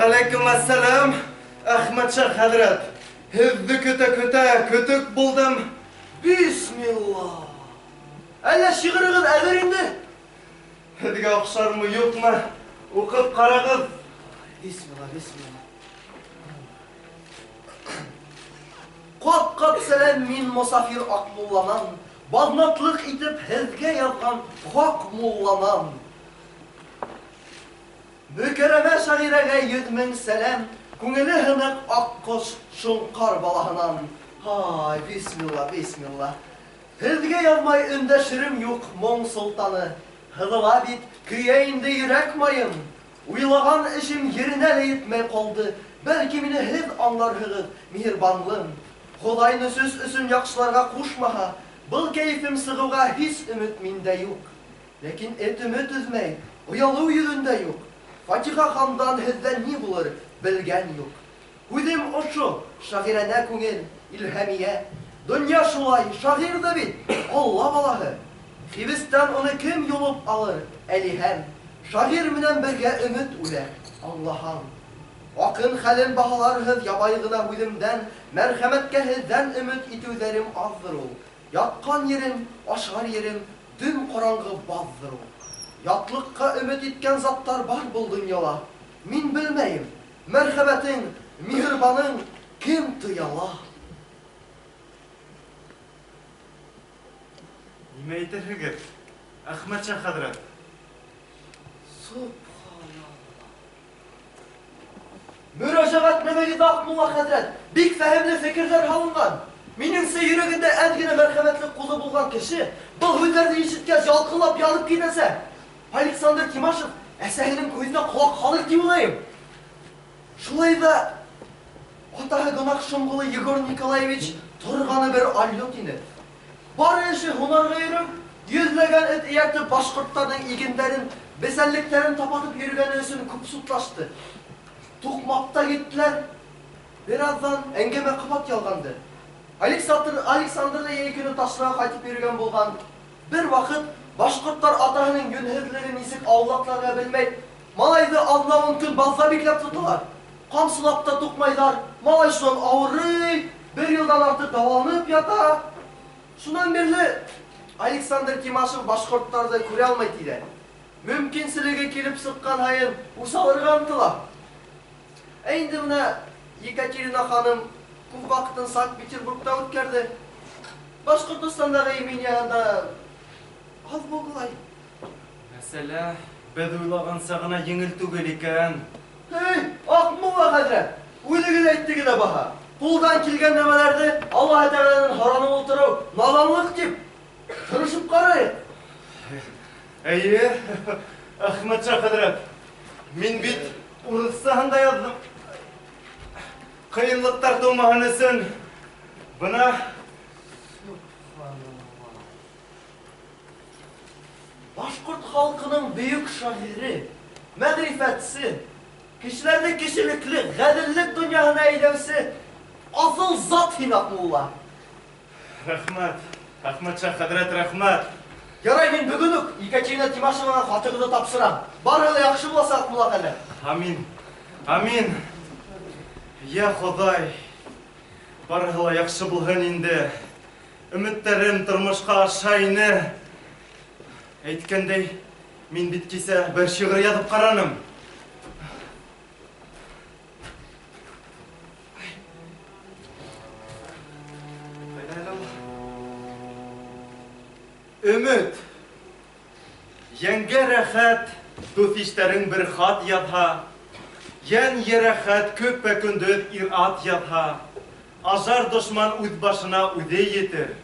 Вәғәләйкүм әссәләм, Әхмәтша хәҙрәт. Һеҙҙе көтә-көтә көтөк булдым. Бисмилла. Әллә шиғырығыҙ әҙер инде? Һеҙгә оҡшармы, юҡмы? Уҡып ҡарағыҙ. Бисмилла, бисмилла. Ҡат-ҡат сәләм мин мосафир Аҡмулланан, баҙнатлыҡ итеп һеҙгә яҙған хаҡ мулланан. Мөкәрәмә шағирәгә 100 000 сәләм, күңеле һыныҡ аҡҡош шоңҡар балаһынан. Һай, бисмилла, бисмилла. Һеҙгә яҙмай өндәшерем юҡ, моң солтаны. Һыҙыла бит, көйә инде йөрәк майым. Уйлаған эшем еренә лә етмәй ҡалды. Бәлки мине һеҙ аңларһығыҙ, миһырбанлым. Хоҙай нөсөс өсөн яҡшыларға ҡушмаһа, был кәйефем сығыуға һис өмөт миндә юҡ. Ләкин эт өмөт өҙмәй, оялыу йөҙөндә юҡ. Фатиха хандан һеҙҙән ни булыр, белгән юҡ. Һүҙем ошо, шағирәнә күңел, илһәмиә. Донъя шулай, шағир ҙа бит, Алла балаһы. Хибестән уны кем юлып алыр, әлиһәм. Шағир менән бергә өмөт үлә, аңлаһаң. Аҡын хәлен баһаларһыҙ ябай ғына һүҙемдән, мәрхәмәткә һеҙҙән өмөт итеүҙәрем аҙҙыр ул. Ятҡан ерем, ашар ерем, дөм ҡараңғы баҙҙыр ул. Ятлыҡҡа өмөт иткән заттар бар был донъяла. Мин белмәйем, мәрхәмәтең, миһырбаның кем тыяла? Нимә әйтерһегеҙ, Әхмәтша хәҙрәт? Субханалла. Мөрәжәғәтнамәгеҙ Аҡмулла хәҙрәт, бик фәһемле фекерҙәр һалынған. Минеңсә, йөрәгендә әҙ генә мәрхәмәтле ҡулы булған кеше был һүҙҙәрҙе ишеткәс ялҡынлап янып китәсә. Александр Тимашев әсәһенең күҙенә ҡолаҡ һалыр тип уйлайым. Шулай ҙа атаһы гонаһ шомғоло Егор Николаевич торғаны бер алйот ине. Бары эше һунарға йөрөү, йөҙләгән эт эйәртеп башҡорттарҙың игендәрен, бесәнлектәрен тапатып йөрөгәне өсөн күп судлашты. Туҡмап та киттеләр. Бер аҙҙан әңгәмә ҡабат ялғанды. Александр ҙа йәй көнө Ташлыға ҡайтып йөрөгән булған. Бер ваҡыт башҡорттар атаһының йүнһеҙлеген нисек аулаҡларға белмәй, малайҙы аҙна-ун көн баҙҙа бикләп тоталар. Ҡамсылап та туҡмайҙар, малай шунан ауырый, бер йылдан артыҡ дауаланып ята. Шунан бирле Александр Тимашев башҡорттарҙы күрә алмай тиҙәр. Мөмкинселеге килеп сыҡҡан һайын үс алырға ынтыла. Ә инде бына Екатерина ханым күп ваҡытын Санкт-Петербургта үткәрҙе. Башҡортостандағы именияһында аҙ булғылай. Мәсьәлә беҙ уйлағанса ғына еңел түгел икән. Эй, Аҡмулла хәҙрәт, үҙегеҙ әйттегеҙ ҙә баһа. Ҡулдан килгән нәмәләрҙе Аллаһ Тәғәләнең һоранып ултырыу наҙанлыҡ тип тырышып ҡарайыҡ. Эйе, Әхмәтша хәҙрәт, мин бит урыҫсаһын да яҙҙым. Ҡыйынлыҡтар тыумаһын өсөн бына. Башҡорт халҡының бөйөк шағире, мәғрифәтсе, кешеләрҙе кешелекле, ғәҙеллек донъяһына әйҙәүсе аҫыл зат һин, Аҡмулла. Рәхмәт, Әхмәтша хәҙрәт, рәхмәт. Ярай, мин бөгөн үк Екатерина Тимашеваға хатығыҙҙы тапшырам. Барыһы ла яҡшы буласа, Аҡмулла хәҙрәт. Амин, амин. Йә Хоҙай, барыһы ла яҡшы булһын инде. Өмөттәрем тормошҡа аша ине. Әйткәндәй, мин бит кисә бер шиғыр яҙып ҡараным. Өмөт, йәнгә рәхәт, дуҫ-иштәрең бер хат яҙһа, йән йәрәхәт көпә-көндөҙ ир-ат яҙһа, ажар дошман үҙ башына үҙе етер.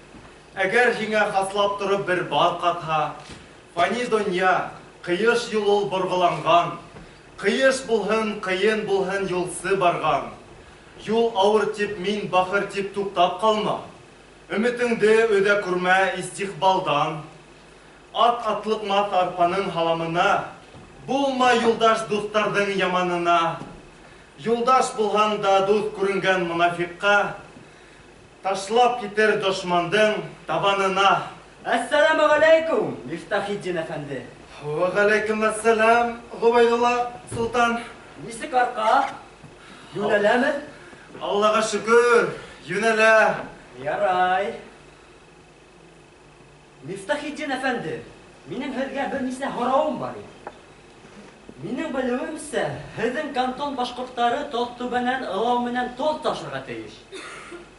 Әгәр һиңә хаслап тороп бер бал ҡатһа, фани донъя, ҡыйыш юл ул борғоланған, ҡыйыш булһын, ҡыйын булһын юлсы барған. Юл ауыр тип, мин бахыр тип туҡтап ҡалма. Өмөтөңдө өҙә күрмә истиҡбалдан. Ат атлыҡмаҫ арпаның һаламына, булма юлдаш дуҫтарҙың яманына. Юлдаш булһаң да дуҫ күренгән монафиҡҡа, ташлап китер дошмандың табанына. Әссәләмү ғәләйкүм, Мифтахетдин әфәнде. Вә ғәләйкүм әссәләм, Ғөбәйҙулла Солтан. Нисек арҡа? Йүнәләме? Аллаға шөкөр, йүнәлә. Ярай. Мифтахетдин әфәнде, минең һеҙгә бер нисә һорауым бар ине. Минең белеүемсә, һеҙҙең кантон башҡорттары Тоҙтүбәнән ылау менән тоҙ ташырға тейеш.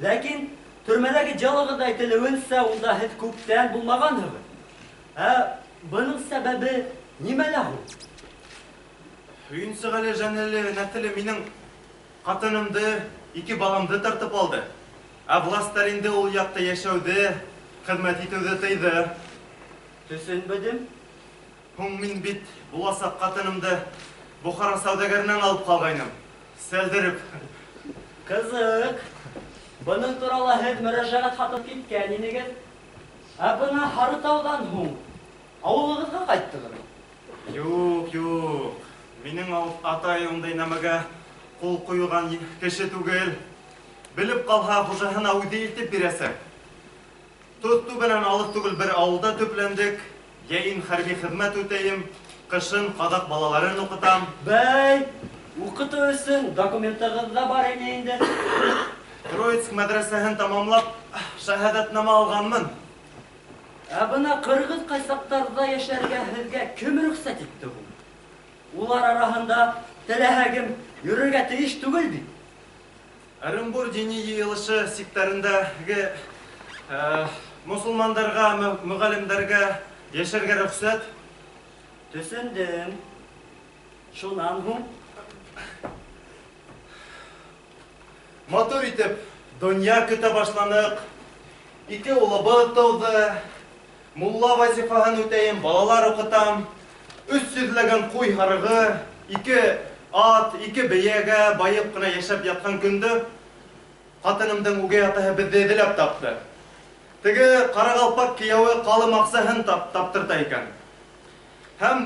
Ләкин төрмәләге делоғыҙҙа әйтелеүенсә, унда һеҙ күптән булмағанһығыҙ. Ә бының сәбәбе нимәлә һуң? Һөйөнсөғәле Жәнәле нәҫеле минең ҡатынымды, ике баламды тартып алды. Ә властар инде ул яҡта йәшәүҙе, хеҙмәт итеүҙе тыйҙы. Төшөнмәнем. Һуң мин бит буласаҡ ҡатынымды Бухара сауҙагәренән алып ҡалғайным. Сәлдереп. Ҡыҙыҡ. Бының турала һеҙ мөрәжәғәт хаты киткән инегеҙ. Ә бына Һарытауҙан һуң ауылығыҙға ҡайттығыҙмы? Юҡ, юҡ. Минең атай ундай нәмәгә ҡул ҡуйған кеше түгел. Белеп ҡалһа, хужаһына үҙе илтеп бирәсәк. Тоҙтүбәнән алыҫ түгел бер ауылда төпләндек. Йәйен хәрби хеҙмәт үтәйем, ҡышын ҡаҙаҡ балаларын уҡытам. Бәй, уҡытыу өсөн документығыҙ ҙа бар ине инде. Троицк мәҙрәсәһен тамамлап, шәһәҙәтнамә алғанмын. Ә бына ҡырғыҙ ҡайсаҡтарҙа йәшәргә һеҙгә кем рөхсәт итте һуң? Улар араһында теләһә кем йөрөргә тейеш түгел бит. Ырымбур дини йыйылышы сиктәрендәге мосолмандарға, мөғәллимдәргә йәшәргә рөхсәт. Төшөндөм. Шунан һуң? Матур итеп донъя көтә башланыҡ. Ике улыбыҙ тыуҙы. Мулла вазифаһын үтәйем, балалар уҡытам. Өс йөҙләгән ҡуй һарығы, ике ат, ике бейәгә байып ҡына йәшәп ятҡан көндө ҡатынымдың үгәй атаһы беҙҙе эҙләп тапты. Теге ҡарағалпаҡ кейәүе ҡалым аҡсаһын таптырта икән. Һәм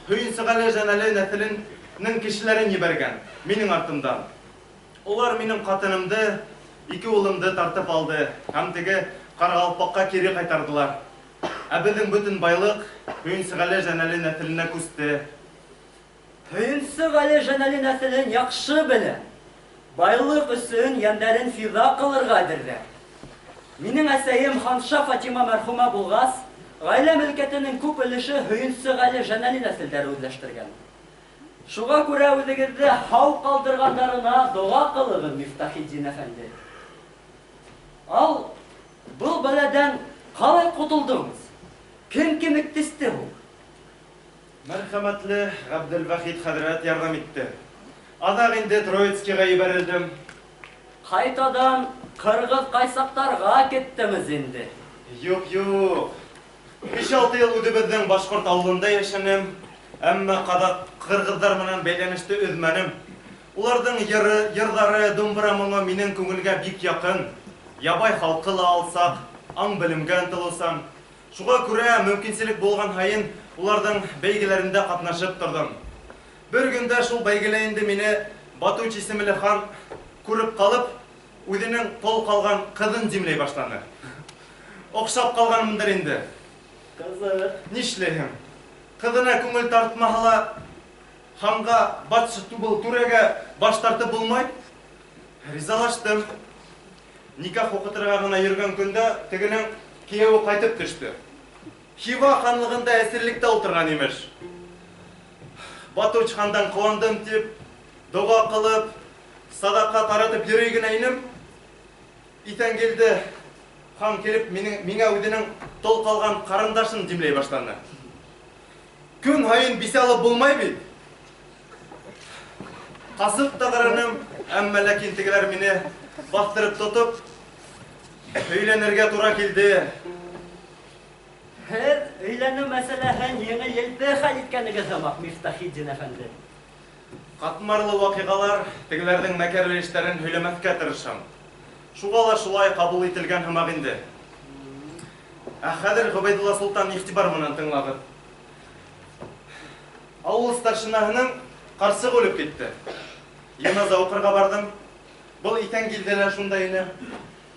Һөйөнсөғәле Жәнәле нәҫеленең кешеләрен ебәргән минең артымдан. Улар минең ҡатынымды, ике улымды тартып алды һәм теге ҡарағалпаҡҡа кире ҡайтарҙылар. Ә беҙҙең бөтөн байлыҡ Һөйөнсөғәле Жәнәле нәҫеленә күсте. Һөйөнсөғәле Жәнәле нәҫелен яҡшы белә. Байлыҡ өсөн йәндәрен фиҙа ҡылырға әҙерҙәр. Минең әсәйем Ханша Фатима мәрхүмә булғас, ғаилә мөлкәтенең күп өлөшө Һөйөнсөғәле Жәнәле нәҫелдәре үҙләштергән. Шуға күрә үҙегеҙҙе һау ҡалдырғандарына доға ҡылығыҙ, Мифтахетдин әфәнде. Ал был бәләдән ҡалай ҡотолдоғоҙ? Кем кемектесте һуң? Мәрхәмәтле Ғәбделвәхит хәҙрәт ярҙам итте. Аҙаҡ инде Троицкиға ебәрелдем. Ҡайтадан ҡырғыҙ ҡайсаҡтарға киттегеҙ инде. Юҡ, юҡ. 5-6 йыл үҙебеҙҙең башҡорт ауылында йәшәнем. Әммә ҡаҙаҡ ҡырғыҙҙар менән бәйләнеште өҙмәнем. Уларҙың йырҙары, думбыра моңо минең күңелгә бик яҡын. Ябай халҡы ла алсаҡ, аң-белемгә ынтылыусан. Шуға күрә мөмкинселек булған һайын уларҙың бәйгеләрендә ҡатнашып торҙом. Бер көндә шул бәйгелә инде мине Батуч исемле хан күреп ҡалып, үҙенең тол ҡалған ҡыҙын димләй башланы. Оҡшап ҡалғанмындыр инде. Ҡыҙыҡ. Нишләйһең? Ҡыҙына күңел тартмаһа ла, ханға батшы тубыл түрәгә баш тартып булмай. Ризалаштым. Никах уҡытырға ғына йөрөгән көндә тегенең кейәүе ҡайтып төштө. Хива ханлығында әсирлектә ултырған имеш. Батуч хандан ҡыуандым тип, доға ҡылып, садаҡа таратып йөрөй генә инем. Иҫәнгилде хан килеп, миңә үҙенең тол ҡалған ҡарындашын димләй башланы. Көн һайын бисә алып булмай бит. Ҡасып та ҡараным, әммә ләкин тегеләр мине баҫтырып тотоп, өйләнергә тура килде. Һеҙ өйләнеү мәсьәләһен еңел-елпе хәл иткәнегеҙ һымаҡ, Мифтахетдин әфәнде. Ҡатмарлы ваҡиғалар тегеләрҙең мәкерле эштәрен һөйләмәҫкә тырышам. Шуға ла шулай ҡабул ителгән һымаҡ инде. Ә хәҙер Ғөбәйҙулла Солтан иғтибар менән тыңлағыҙ. Ауыл старшинаһының ҡарсығы үлеп китте. Йыназа уҡырға барҙым. Был Иҫәнгилде лә шунда ине.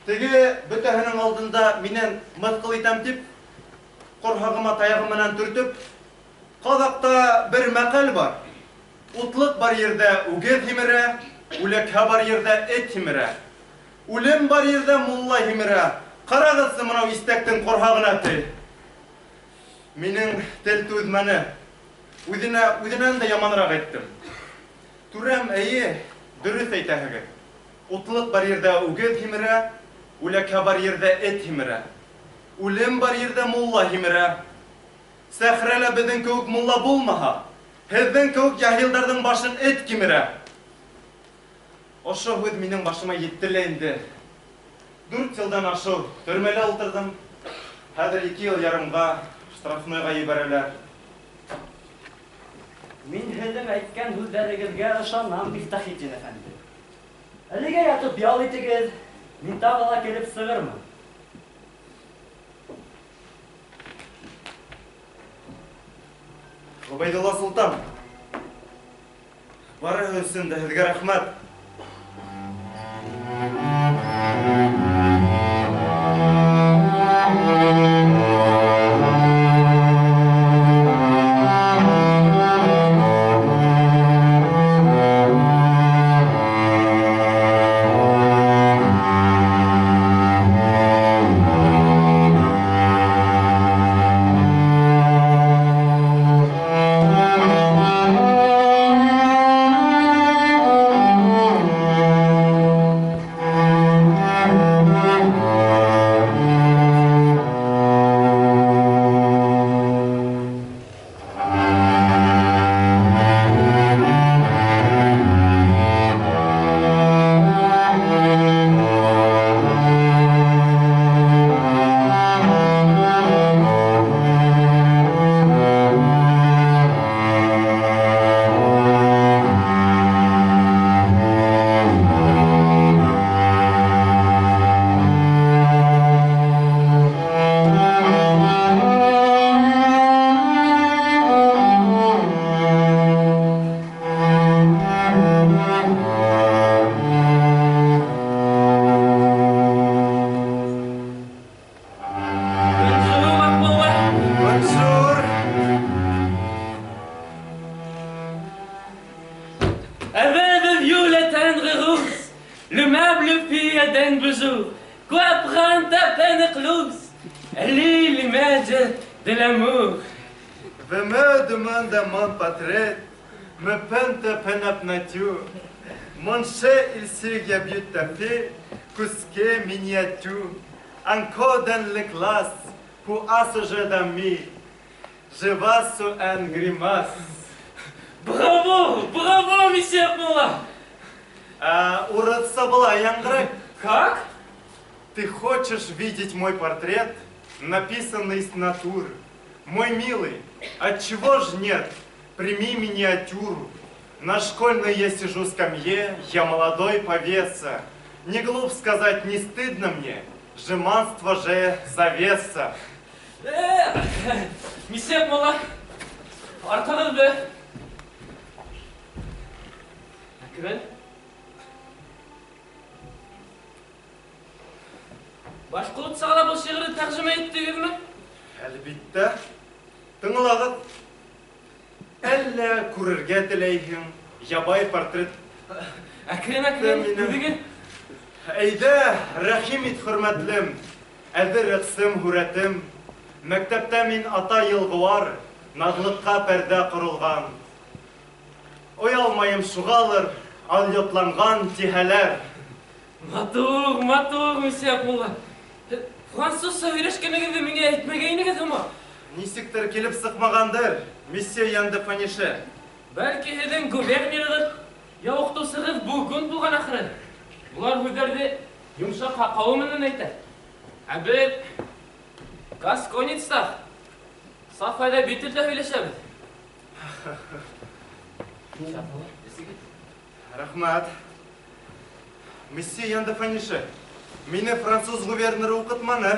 Теге бөтәһенең алдында минән мыҫҡыл итәм тип, ҡорһағыма таяғы менән төртөп, ҡаҙаҡта бер мәҡәл бар. Утлыҡ бар ерҙә үгеҙ һимерә, үләкһә бар ерҙә эт һимерә. Үлем бар ерҙә мулла һимерә. Ҡарағыҙсы мынау иҫтәктең ҡорһағына тей. Минең тел түҙмәне. Үҙенә, үҙенән дә яманыраҡ әйттем. Түрәм, эйе, дөрөҫ әйтәһегеҙ. Утлыҡ бар ерҙә үгеҙ һимерә, үләкһә бар ерҙә эт һимерә. Үлем бар ерҙә мулла һимерә. Сәхрәлә беҙҙең кеүек мулла булмаһа, һеҙҙең кеүек яһилдарҙың башын эт кимерә. Ошо һүҙ минең башыма етте лә инде. 4 йылдан ашыу төрмәлә ултырҙым. Хәҙер 2 йыл ярымға штрафнойға ебәрәләр. Мин һеҙҙең әйткән һүҙҙәрегеҙгә ышанам, Мифтахетдин әфәнде. Әлегә ятып ял итегеҙ, мин тағы ла килеп сығырмын. Ғөбәйҙулла Солтан, барыһы өсөн дә һеҙгә рәхмәт. Encore dans les classes, pour assager d'amis, je vais sur un grimace. Браво, браво, месье Акмулла! Уродца была яңғырай. Как? Ты хочешь видеть мой портрет, написанный с натуры? Мой милый, отчего ж нет? Прими миниатюру. На школьной я сижу скамье, я молодой повеса. Не глуп сказать, не стыдно мне, жеманство же завеса. Месье Акмулла, артығыҙ бе. Әкрен. Башҡортсаға ла был шиғырҙы тәржемә иттегеҙме? Әлбиттә. Тыңлағыҙ. Әллә күрергә теләйһең, ябай портрет. Әкрен, әкрен, үҙегеҙ. Әйҙә, рәхим ит, хөрмәтлем, әҙер рәсем һүрәтем. Мәктәптә мин ата йылғыуар, наҙлыҡҡа пәрҙә ҡоролған. Оялмайым шуғалыр, алйотланған тиһәләр. Матур, матур, месье Акмулла. Французса һөйләшкәнегеҙҙе миңә әйтмәгәйнегеҙ һымаҡ. Нисектер килеп сыҡмағандыр, месье Ян де Фанише. Бәлки һеҙҙең губерниягыҙ, я уҡытыусығыҙ бургунд булған ахыры. Улар һүҙҙәрҙе йомшаҡ һаҡауы менән әйтә. Ә беҙ гасконецтар саф әҙәби телдә һөйләшәбеҙ. Рәхмәт. Месье Ян де Фанише, мине француз губернеры уҡытманы.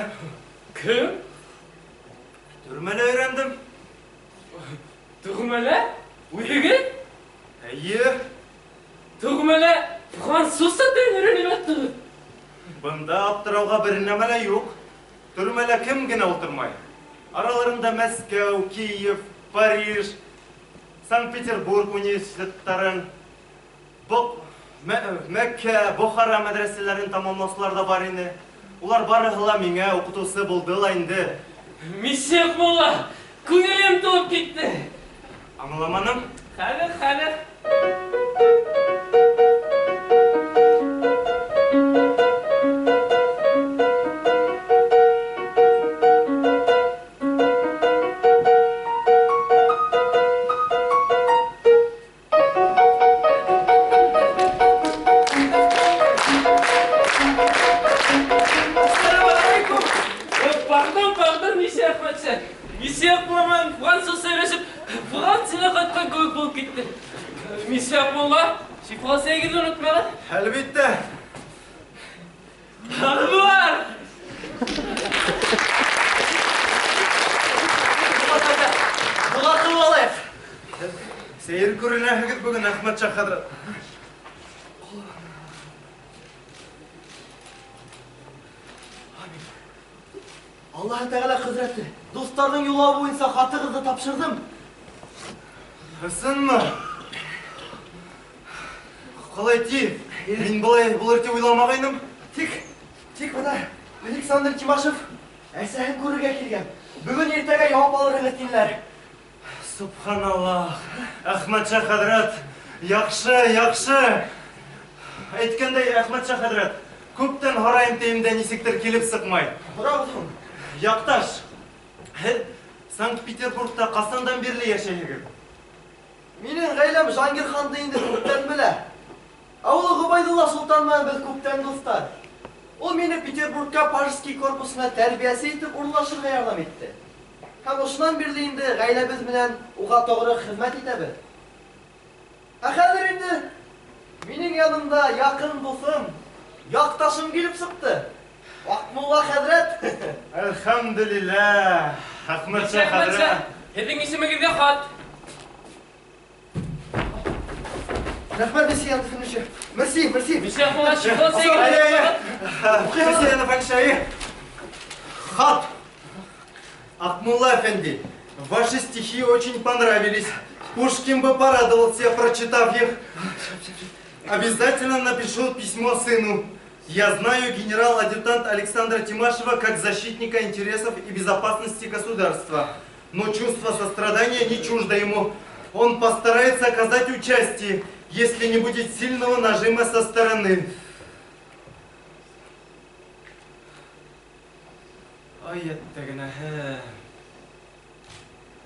Кем? Төрмәлә өйрәндем. Төрмәлә? Үҙегеҙ? Эйе. Төрмәлә французса телен өйрәнеп яттығыҙ. Бында аптырауға бер нәмә лә юҡ. Төрмәлә кем генә ултырмай. Араларында Мәскәү, Киев, Париж, Санкт-Петербург университеттарын, Мәккә, Бохара мәдрәсәләрен тамамлаусылар да бар ине. Улар барыһы ла миңә уҡытыусы булды ла инде. Мисе Аҡмулла, күңелем тулып китте. Аңламаным. Хәҙер, хәҙер. Әлбиттә. Бар. Доға ҡылып алайыҡ. Сәйер күренәһегеҙ бөгөн, Әхмәтша хәҙрәт. Аллаһы Тәғәлә хәҙрәте, дуҫтарҙың юлы буйынса хатығыҙҙы тапшырҙым. Ысынмы? Ҡалай ти, мин былай булыр тип уйламағайным. Тик бына Александр Тимашев әсәһен күрергә килгән. Бөгөн иртәгә яуап алырһығыҙ тинеләр. Субханаллах, Әхмәтша хәҙрәт, яҡшы, яҡшы. Әйткәндәй, Әхмәтша хәҙрәт, күптән һорайым тием дә нисектер килеп сыҡмай. Һорағыҙ һуң. Яҡташ, һеҙ Санкт-Петербургта ҡасандан бирле йәшәйһегеҙ? Минең ғаиләм Жангир ханды инде күптән белә. Ә улы Ғөбәйҙулла солтан менән беҙ күптән дуҫтар. Ул мине Петербургка пажеский корпусына тәрбиәсе итеп урынлашырға ярҙам итте. Һәм ошонан бирле инде ғаиләбеҙ менән уға тоғро хеҙмәт итәбеҙ. Ә хәҙер инде минең янымда яҡын дуҫым, яҡташым килеп сыҡты. Аҡмулла хәҙрәт. Әлхәмдүлилләһ, Әхмәтша хәҙрәт. Һеҙҙең исемегеҙгә хат. Рәхмәт, Мессия Антонович. Мерси, мерси. Мессия Антонович, Мессия Антонович, хат. Акмулла әфәнде, ваши стихи очень понравились. Пушкин бы порадовался, прочитав их. Обязательно напишу письмо сыну. Я знаю генерал-адъютант Александра Тимашева как защитника интересов и безопасности государства. Но чувство сострадания не чуждо ему. Он постарается оказать участие, если не будет сильного нажима со стороны. Ай, әттәгенәһе.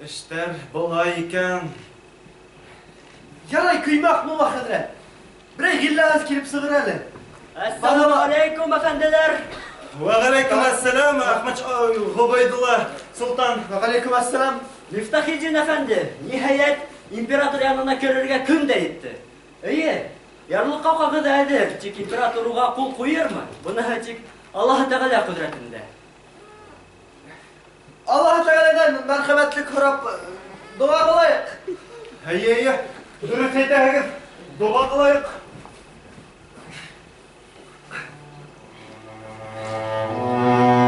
Эштәр былай икән. Ярай, көймә, Аҡмулла хәҙрәт. Берәй ғилләгеҙ килеп сығыр әле. Әссәләмү алейкум, әфәнделәр. Вәғәләйкүм әссәләм, Әхмәт Ғөбәйҙулла солтан. Вәғәләйкүм әссәләм. Мифтахетдин әфәнде, ниһайәт, император янына керергә көн дә етте. Эйе, ярлыҡау ҡағыҙы әҙер, тик император уға ҡул ҡуйырмы? Быныһы тик Аллаһы Тәғәлә ҡөҙрәтендә. Аллаһы Тәғәләдән мәрхәмәтлек һорап доға ҡылайыҡ. Эйе, эйе, дөрөҫ әйтәһегеҙ, доға ҡылайыҡ. Thank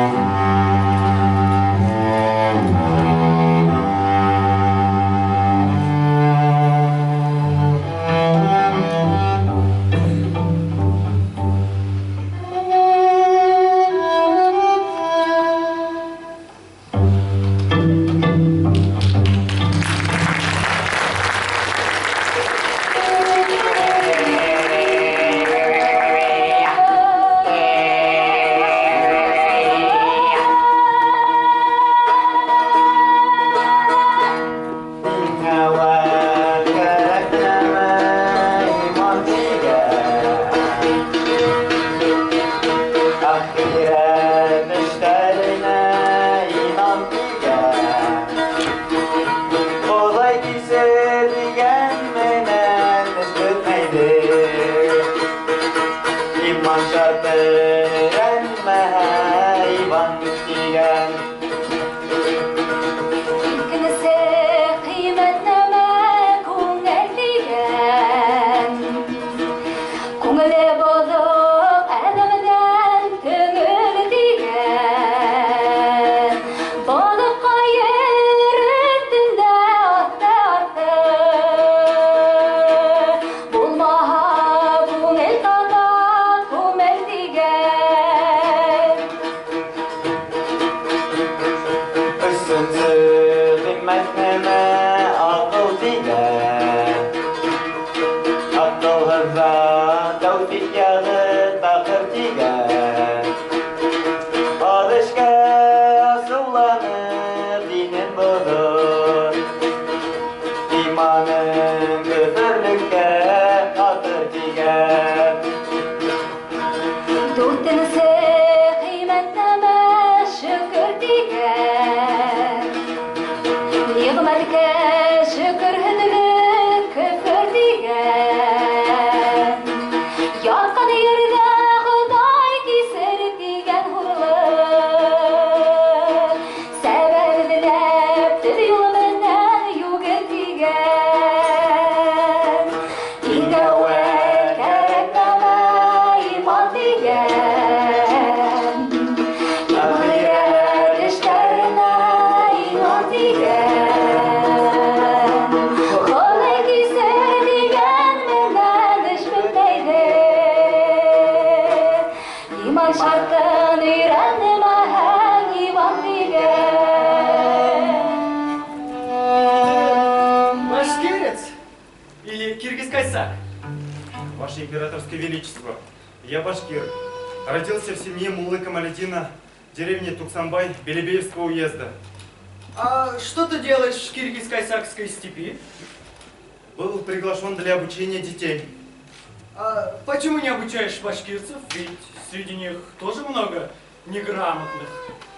you. Ниғмәткә шөкөрһөҙлөк көфөр тигән. Ятҡан ерҙә Хоҙай кисер тигән хурлыҡ. Сәбәп эҙләп төҙ юл менән йүгер тигән. Иң әүәл кәрәк нәмә иман тигән. Әхирәт эштәренә инан тигән. Хоҙай кисер тигән менән эш бөтмәйҙе. Иман шартын өйрәнмәһәң иман тигән. Башкирец или киргиз-кайсак? Ваше императорское величество, я башкир. Родился в семье Муллы Камаледина, деревне Туксамбай, Белебеевского уезда. А что ты делаешь в киргиз-кайсакской степи? Был приглашен для обучения детей. А почему не обучаешь башкирцев? Ведь среди них тоже много неграмотных.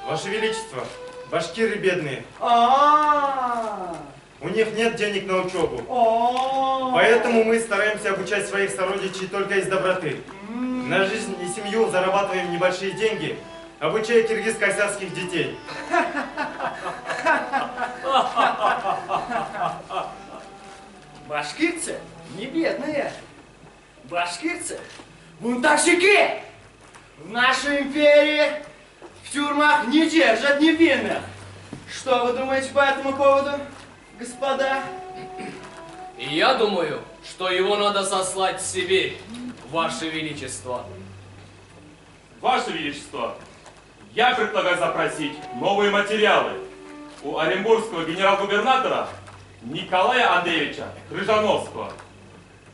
Ваше величество, башкиры бедные. А-а-а. У них нет денег на учебу. О-о-о. Поэтому мы стараемся обучать своих сородичей только из доброты. На жизнь и семью зарабатываем небольшие деньги, обучая киргиз-кайсакских детей. Башкирцы не бедные. Башкирцы бунтовщики. В нашей империи в тюрьмах не держат невинных. Что вы думаете по этому поводу, господа? И я думаю, что его надо сослать в Сибирь, Ваше Величество. Ваше Величество, я предлагаю запросить новые материалы у оренбургского генерал-губернатора Николая Андреевича Крыжановского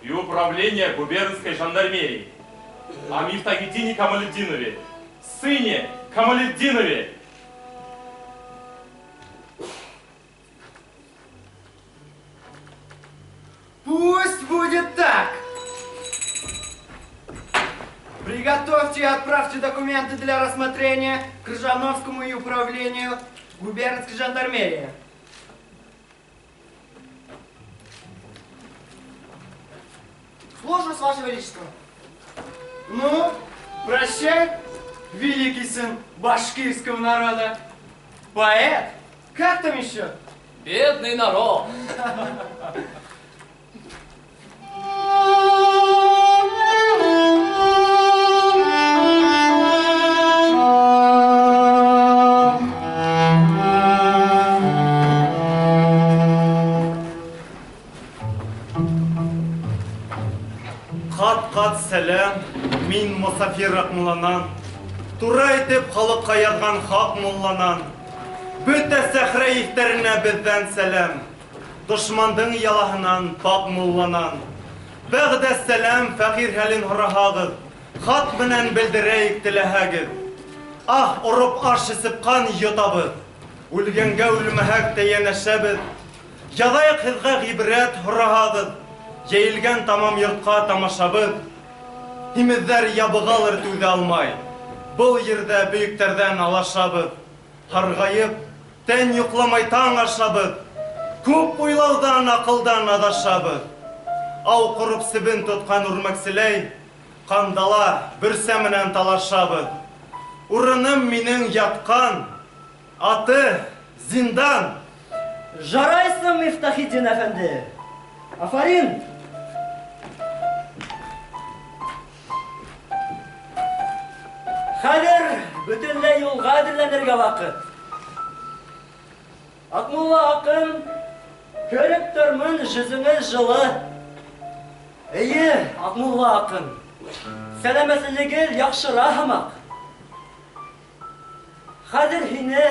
и управления губернской жандармерии о Мифтахетдине Камалетдинове, сыне Камалетдинове. Пусть будет так! Приготовьте и отправьте документы для рассмотрения Крыжановскому и управлению губернской жандармерии. Слушаюсь, Ваше Величество. Ну, прощай, великий сын башкирского народа. Поэт, как там еще? Бедный народ. Ҡат-ҡат сәләм, мин мосафир Аҡмулланан. Тура итеп халыҡҡа яҙған хаҡ мулланан. Бөтә сәхрә ифтәренә беҙҙән сәләм. Дошмандың ялаһынан паҡ мулланан. Бәғдә сәләм, фәҡир хәлен һораһағыҙ. Хат менән белдерәйек теләһәгеҙ. Аһ ороп аш эсеп ҡан йотабыҙ. Үлгәнгә үлмәһәк тә йәнәшәбеҙ. Яҙайыҡ һеҙгә ғибрәт һораһағыҙ. Йәйелгән тамам йортҡа тамашабыҙ. Һимеҙҙәр ябығалыр түҙә алмай. Был ерҙә бөйөктәрҙән алашабыҙ. Һарғайып, тән йоҡламай таң ашабыҙ. Күп уйлауҙан, аҡылдан аҙашабыҙ. Ау ҡороп себен тотҡан үрмәкселәй, ҡандала бөрсә менән талашабыҙ. Урыным минең ятҡан, аты зиндан. Жарайсың, Мифтахетдин әфәнде. Афарин! Хәҙер бөтөнләй юлға әҙерләнергә ваҡыт. Аҡмулла аҡын, күреп тормон, йөҙөңөҙ жылы. Эйе, Аҡмулла аҡын, сәләмәтлегегеҙ яҡшыра һымаҡ. Хәҙер һине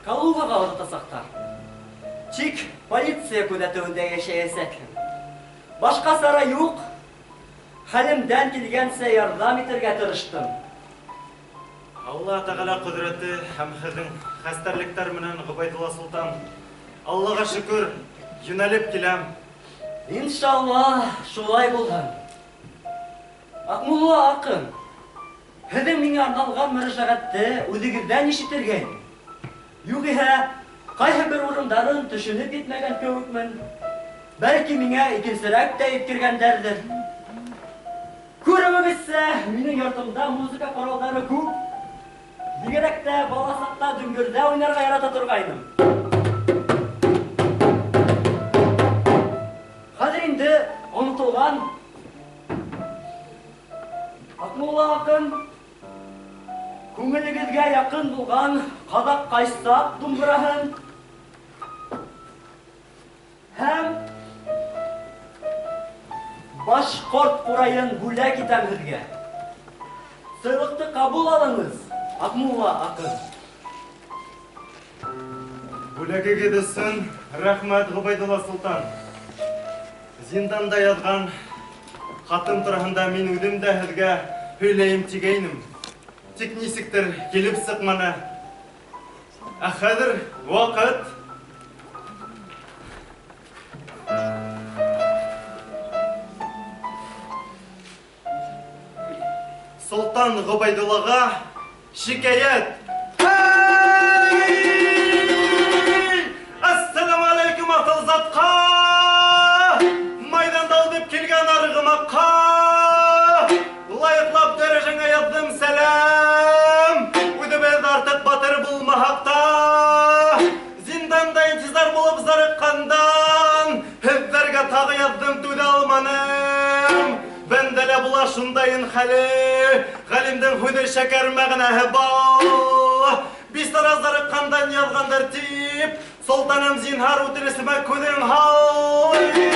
Калугаға оҙатасаҡтар. Тик полиция күҙәтеүендә йәшәйәсәкһең. Башҡа сара юҡ. Хәлемдән килгәнсә ярҙам итергә тырыштым. Алла Тәғәлә ҡөҙрәте һәм һеҙҙең хәстәрлектәр менән, Ғөбәйҙулла Солтан, Аллаға шөкөр, йүнәлеп киләм. Иншалла, шулай булһын. Аҡмулла аҡын, һеҙҙең миңә арналған мөрәжәғәтте үҙегеҙҙән ишетергә. Юғиһә, Ҡайһы бер урындарын төшөнөп етмәгән кеүекмен. Бәлки миңә икенсерәк тә еткергәндәрҙер. Күреүегеҙсә, минең йортомда музыка ҡоралдары күп. Бигерәк тә бала саҡта дөңгөрҙә уйнарға ярата торғайным. Хәҙер инде онотолған Аҡмулла аҡын, күңелегеҙгә яҡын булған ҡаҙаҡ ҡайсаҡ думбыраһын һәм башҡорт ҡурайын бүләк итәм һеҙгә. Сыйлыҡты ҡабул алыңыз, Аҡмулла аҡын. Бүләгегеҙ өсөн рәхмәт, Ғөбәйҙулла солтан. Зинданда яҙған хатым тураһында мин үҙем дә һеҙгә һөйләйем тигәйнем. Тик нисектер килеп сыҡманы. Ә хәҙер ваҡыт. Солтан Ғөбәйҙуллаға шикәйәт. Ассаламу алейкум, аҫылзатҡа! Майҙанда алып килгән арғымаҡҡа! Лайыҡлап дәрәжәңә яҙҙым сәләм. Үҙебеҙ артыҡ батыр булмаһаҡ та, зинданда интизар булып зарыҡҡандан, һеҙҙәргә тағы яҙҙым, түҙә алманым. Бәндәлә була шундайын хәле, ғалимдың һүҙе шәкәр, мәғәнәһе бал. Бисара зарыҡҡандан яҙғандар тип, солтаным, зинһар үтенесемә күҙең һал.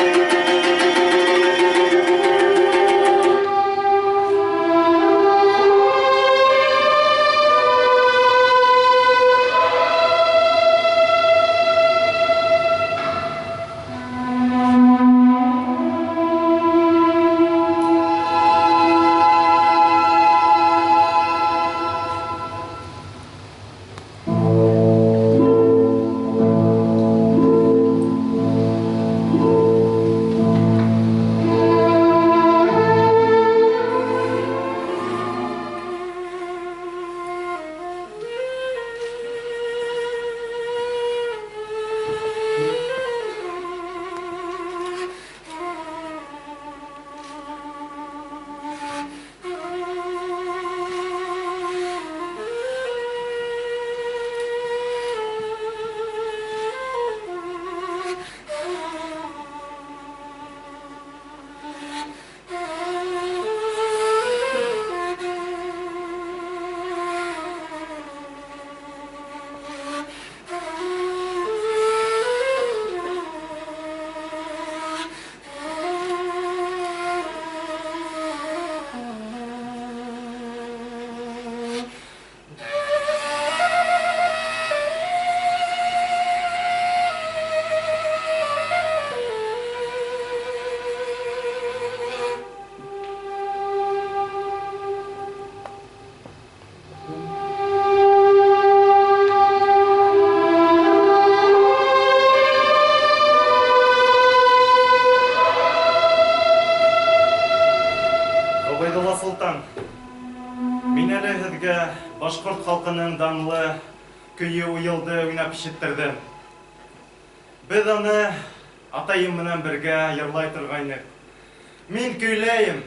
Башҡорт халҡының данлы көйө уйылды уйнап ишеттерҙем. Беҙ аны атайым менән бергә йырлай торғайныҡ. Мин көйләйем,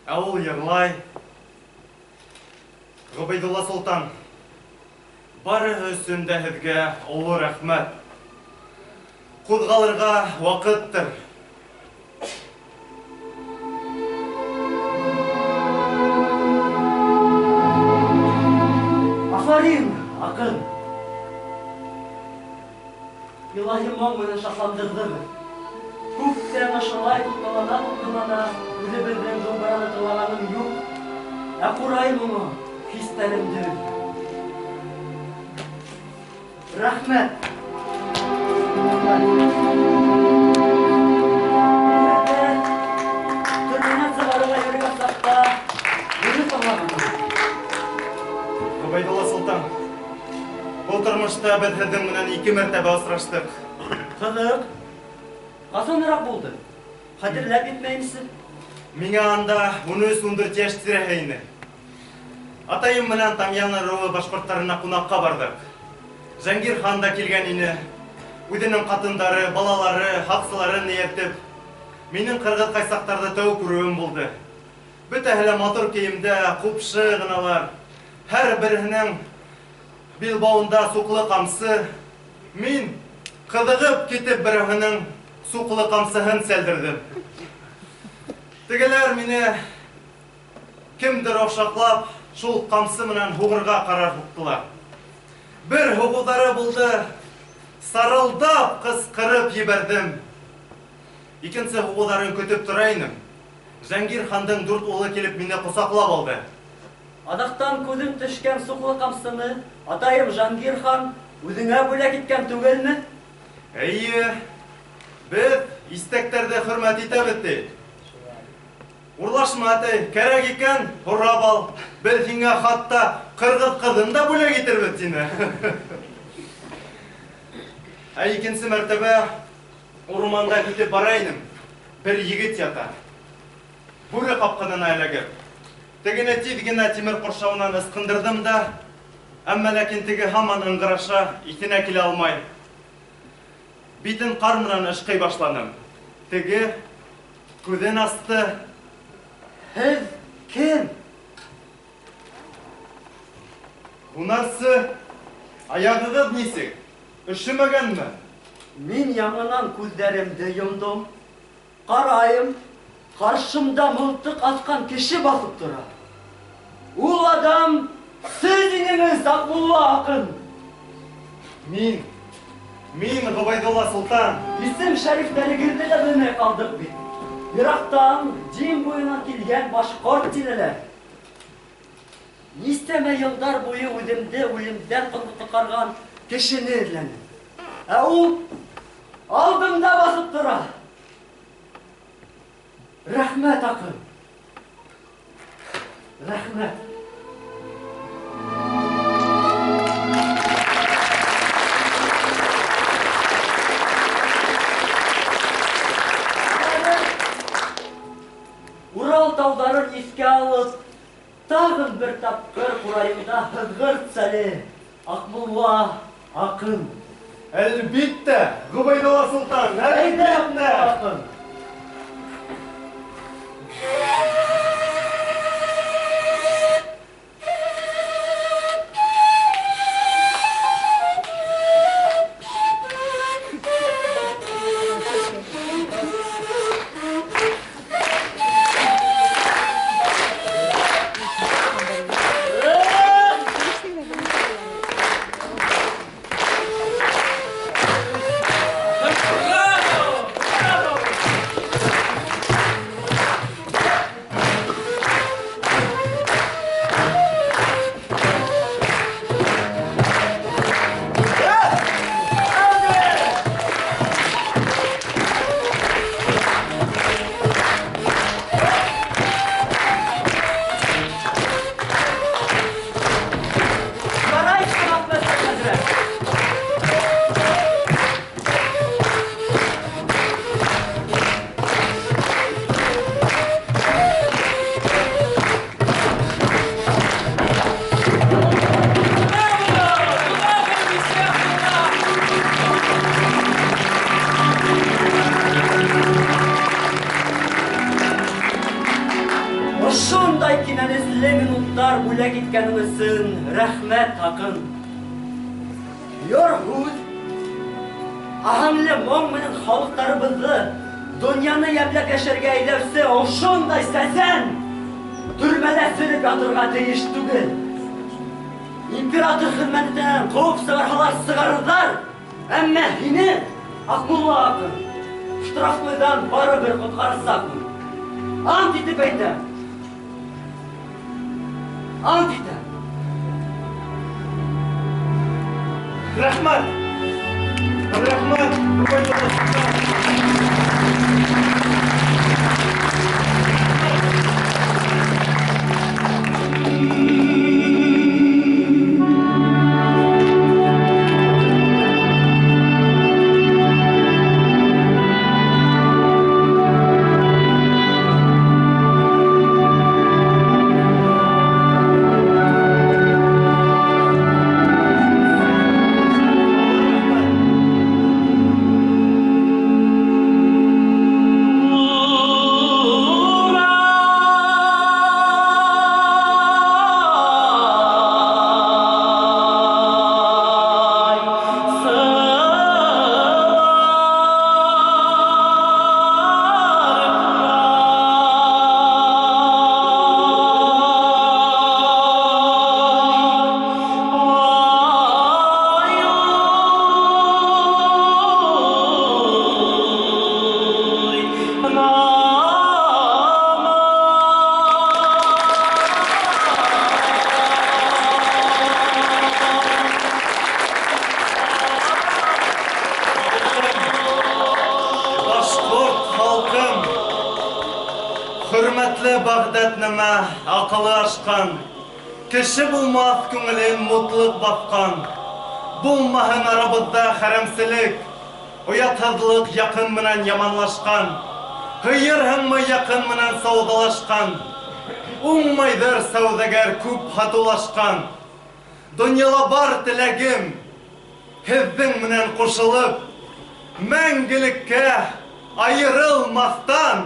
ә ул йырлай. Ғөбәйҙулла солтан, барыһы өсөн дә һеҙгә оло рәхмәт. Ҡуҙғалырға ваҡыттыр. Афарин, аҡын! Илаһи моң менән шатландырҙығыҙ. Күптән ошолай тулҡынлана-тулҡынлана үҙебеҙҙең думбыраны тыңлағаным юҡ. Ә ҡурай моңо хистәремде өҙҙө. Рәхмәт! Төрмәнән сығарырға йөрөгән саҡта үҙе тыңлағаным. Ғөбәйҙулла солтан, был тормошта беҙ һеҙҙең менән ике мәртәбә осраштыҡ. Ҡыҙыҡ, ҡасаныраҡ булды? Хәтерләп етмәйемсе? Миңә анда 13-14 йәш тирәһе ине. Атайым менән Тамьян ырыуы башҡорттарына ҡунаҡҡа барҙыҡ. Жәңгир хан да килгән ине. Үҙенең ҡатындары, балалары, һаҡсыларын эйәртеп. Минең ҡырғыҙ ҡайсаҡтарҙы тәү күреүем булды. Бөтәһе лә матур кейемдә, ҡупшы ғыналар. Һәр береһенең билбауында суҡлы ҡамсы. Мин ҡыҙығып китеп береһенең суҡлы ҡамсыһын сәлдерҙем. Тегеләр мине кемдер оҡшаҡлап, шул ҡамсы менән һуғырға ҡарар һуҡтылар. Бер һуғыуҙары булды, сарылдап ҡысҡырып ебәрҙем. Икенсе һуғыуҙарын көтөп тора инем. Жәңгир хандың дүрт улы килеп мине ҡосаҡлап алды. Аҙаҡтан күҙем төшкән суҡлы ҡамсыны атайым Жәңгир хан үҙеңә бүләк иткән түгелме? Эйе, беҙ иҫтәктәрҙе хөрмәт итәбеҙ, ти. Урлашма, атай, кәрәк икән, һорап ал. Беҙ һиңә хатта ҡырғыҙ ҡыҙын да бүләк итербеҙ, тине. Ә икенсе мәртәбә урманда китеп бара инем. Бер егет ята. Бүре ҡапҡанына эләгеп. Тегене тиҙ генә тимер ҡоршауынан ысҡындырҙым да, әммә ләкин теге һаман ыңғыраша, иҫенә килә алмай. Битен ҡар менән ышҡый башланым. Теге күҙен асты. Һеҙ кем? Һунарсы, аяғығыҙ нисек? Өшөмәгәнме? Мин яңынан күҙҙәремде йомдом. Ҡарайым, ҡаршымда мылтыҡ атҡан кеше баҫып тора. Ул адам һеҙ инегеҙ, Аҡмулла аҡын. Мин Ғөбәйҙулла Солтан. Исем шәрифтәрегеҙҙе лә белмәй ҡалдыҡ бит. Йыраҡтан, Дим буйынан килгән башҡорт тинеләр. Нисәмә йылдар буйы үҙемде үлемдән ҡотҡарған кешене эҙләнем. Ә ул алдымда баҫып тора. Рәхмәт, аҡын. Рәхмәт. Урал тауҙарын иҫкә алып, тағын бер тапҡыр ҡурайымда һыҙғырт әле, Аҡмулла аҡын. Әлбиттә, Ғөбәйҙулла Солтан, әлбиттә. Аҡын. Бүләк иткәнең өсөн рәхмәт, аҡын. Йор һүҙ, аһәңле моң менән халыҡтарыбыҙҙы донъяны йәмләп йәшәргә әйҙәүсе ошондай сәсән төрмәлә сереп ятырға тейеш түгел. Император хеҙмәтенән ҡыуып сығарһалар сығарырҙар, әммә һине, Аҡмулла аҡын, штрафныйҙан барыбер ҡотҡарасаҡмын. Ант итеп әйтәм. Ант итәм. Рәхмәт! Рәхмәт! Ғөбәйҙулла Солтан. Хөрмәтле Бағдаднамә, аҡылы ашҡан, Кеше булмаҫ күңелен мутлыҡ баҫҡан. Булмаһын арабыҙҙа хәрәмселек, Оятһыҙлыҡ яҡын менән яманлашҡан. Һөйөрһөңмө яҡын менән сауҙалашҡан? Уңмайҙыр сауҙагәр күп һатыулашҡан. Донъяла бар теләгем, һеҙҙең менән ҡушылып, Мәңгелеккә айырылмаҫтан.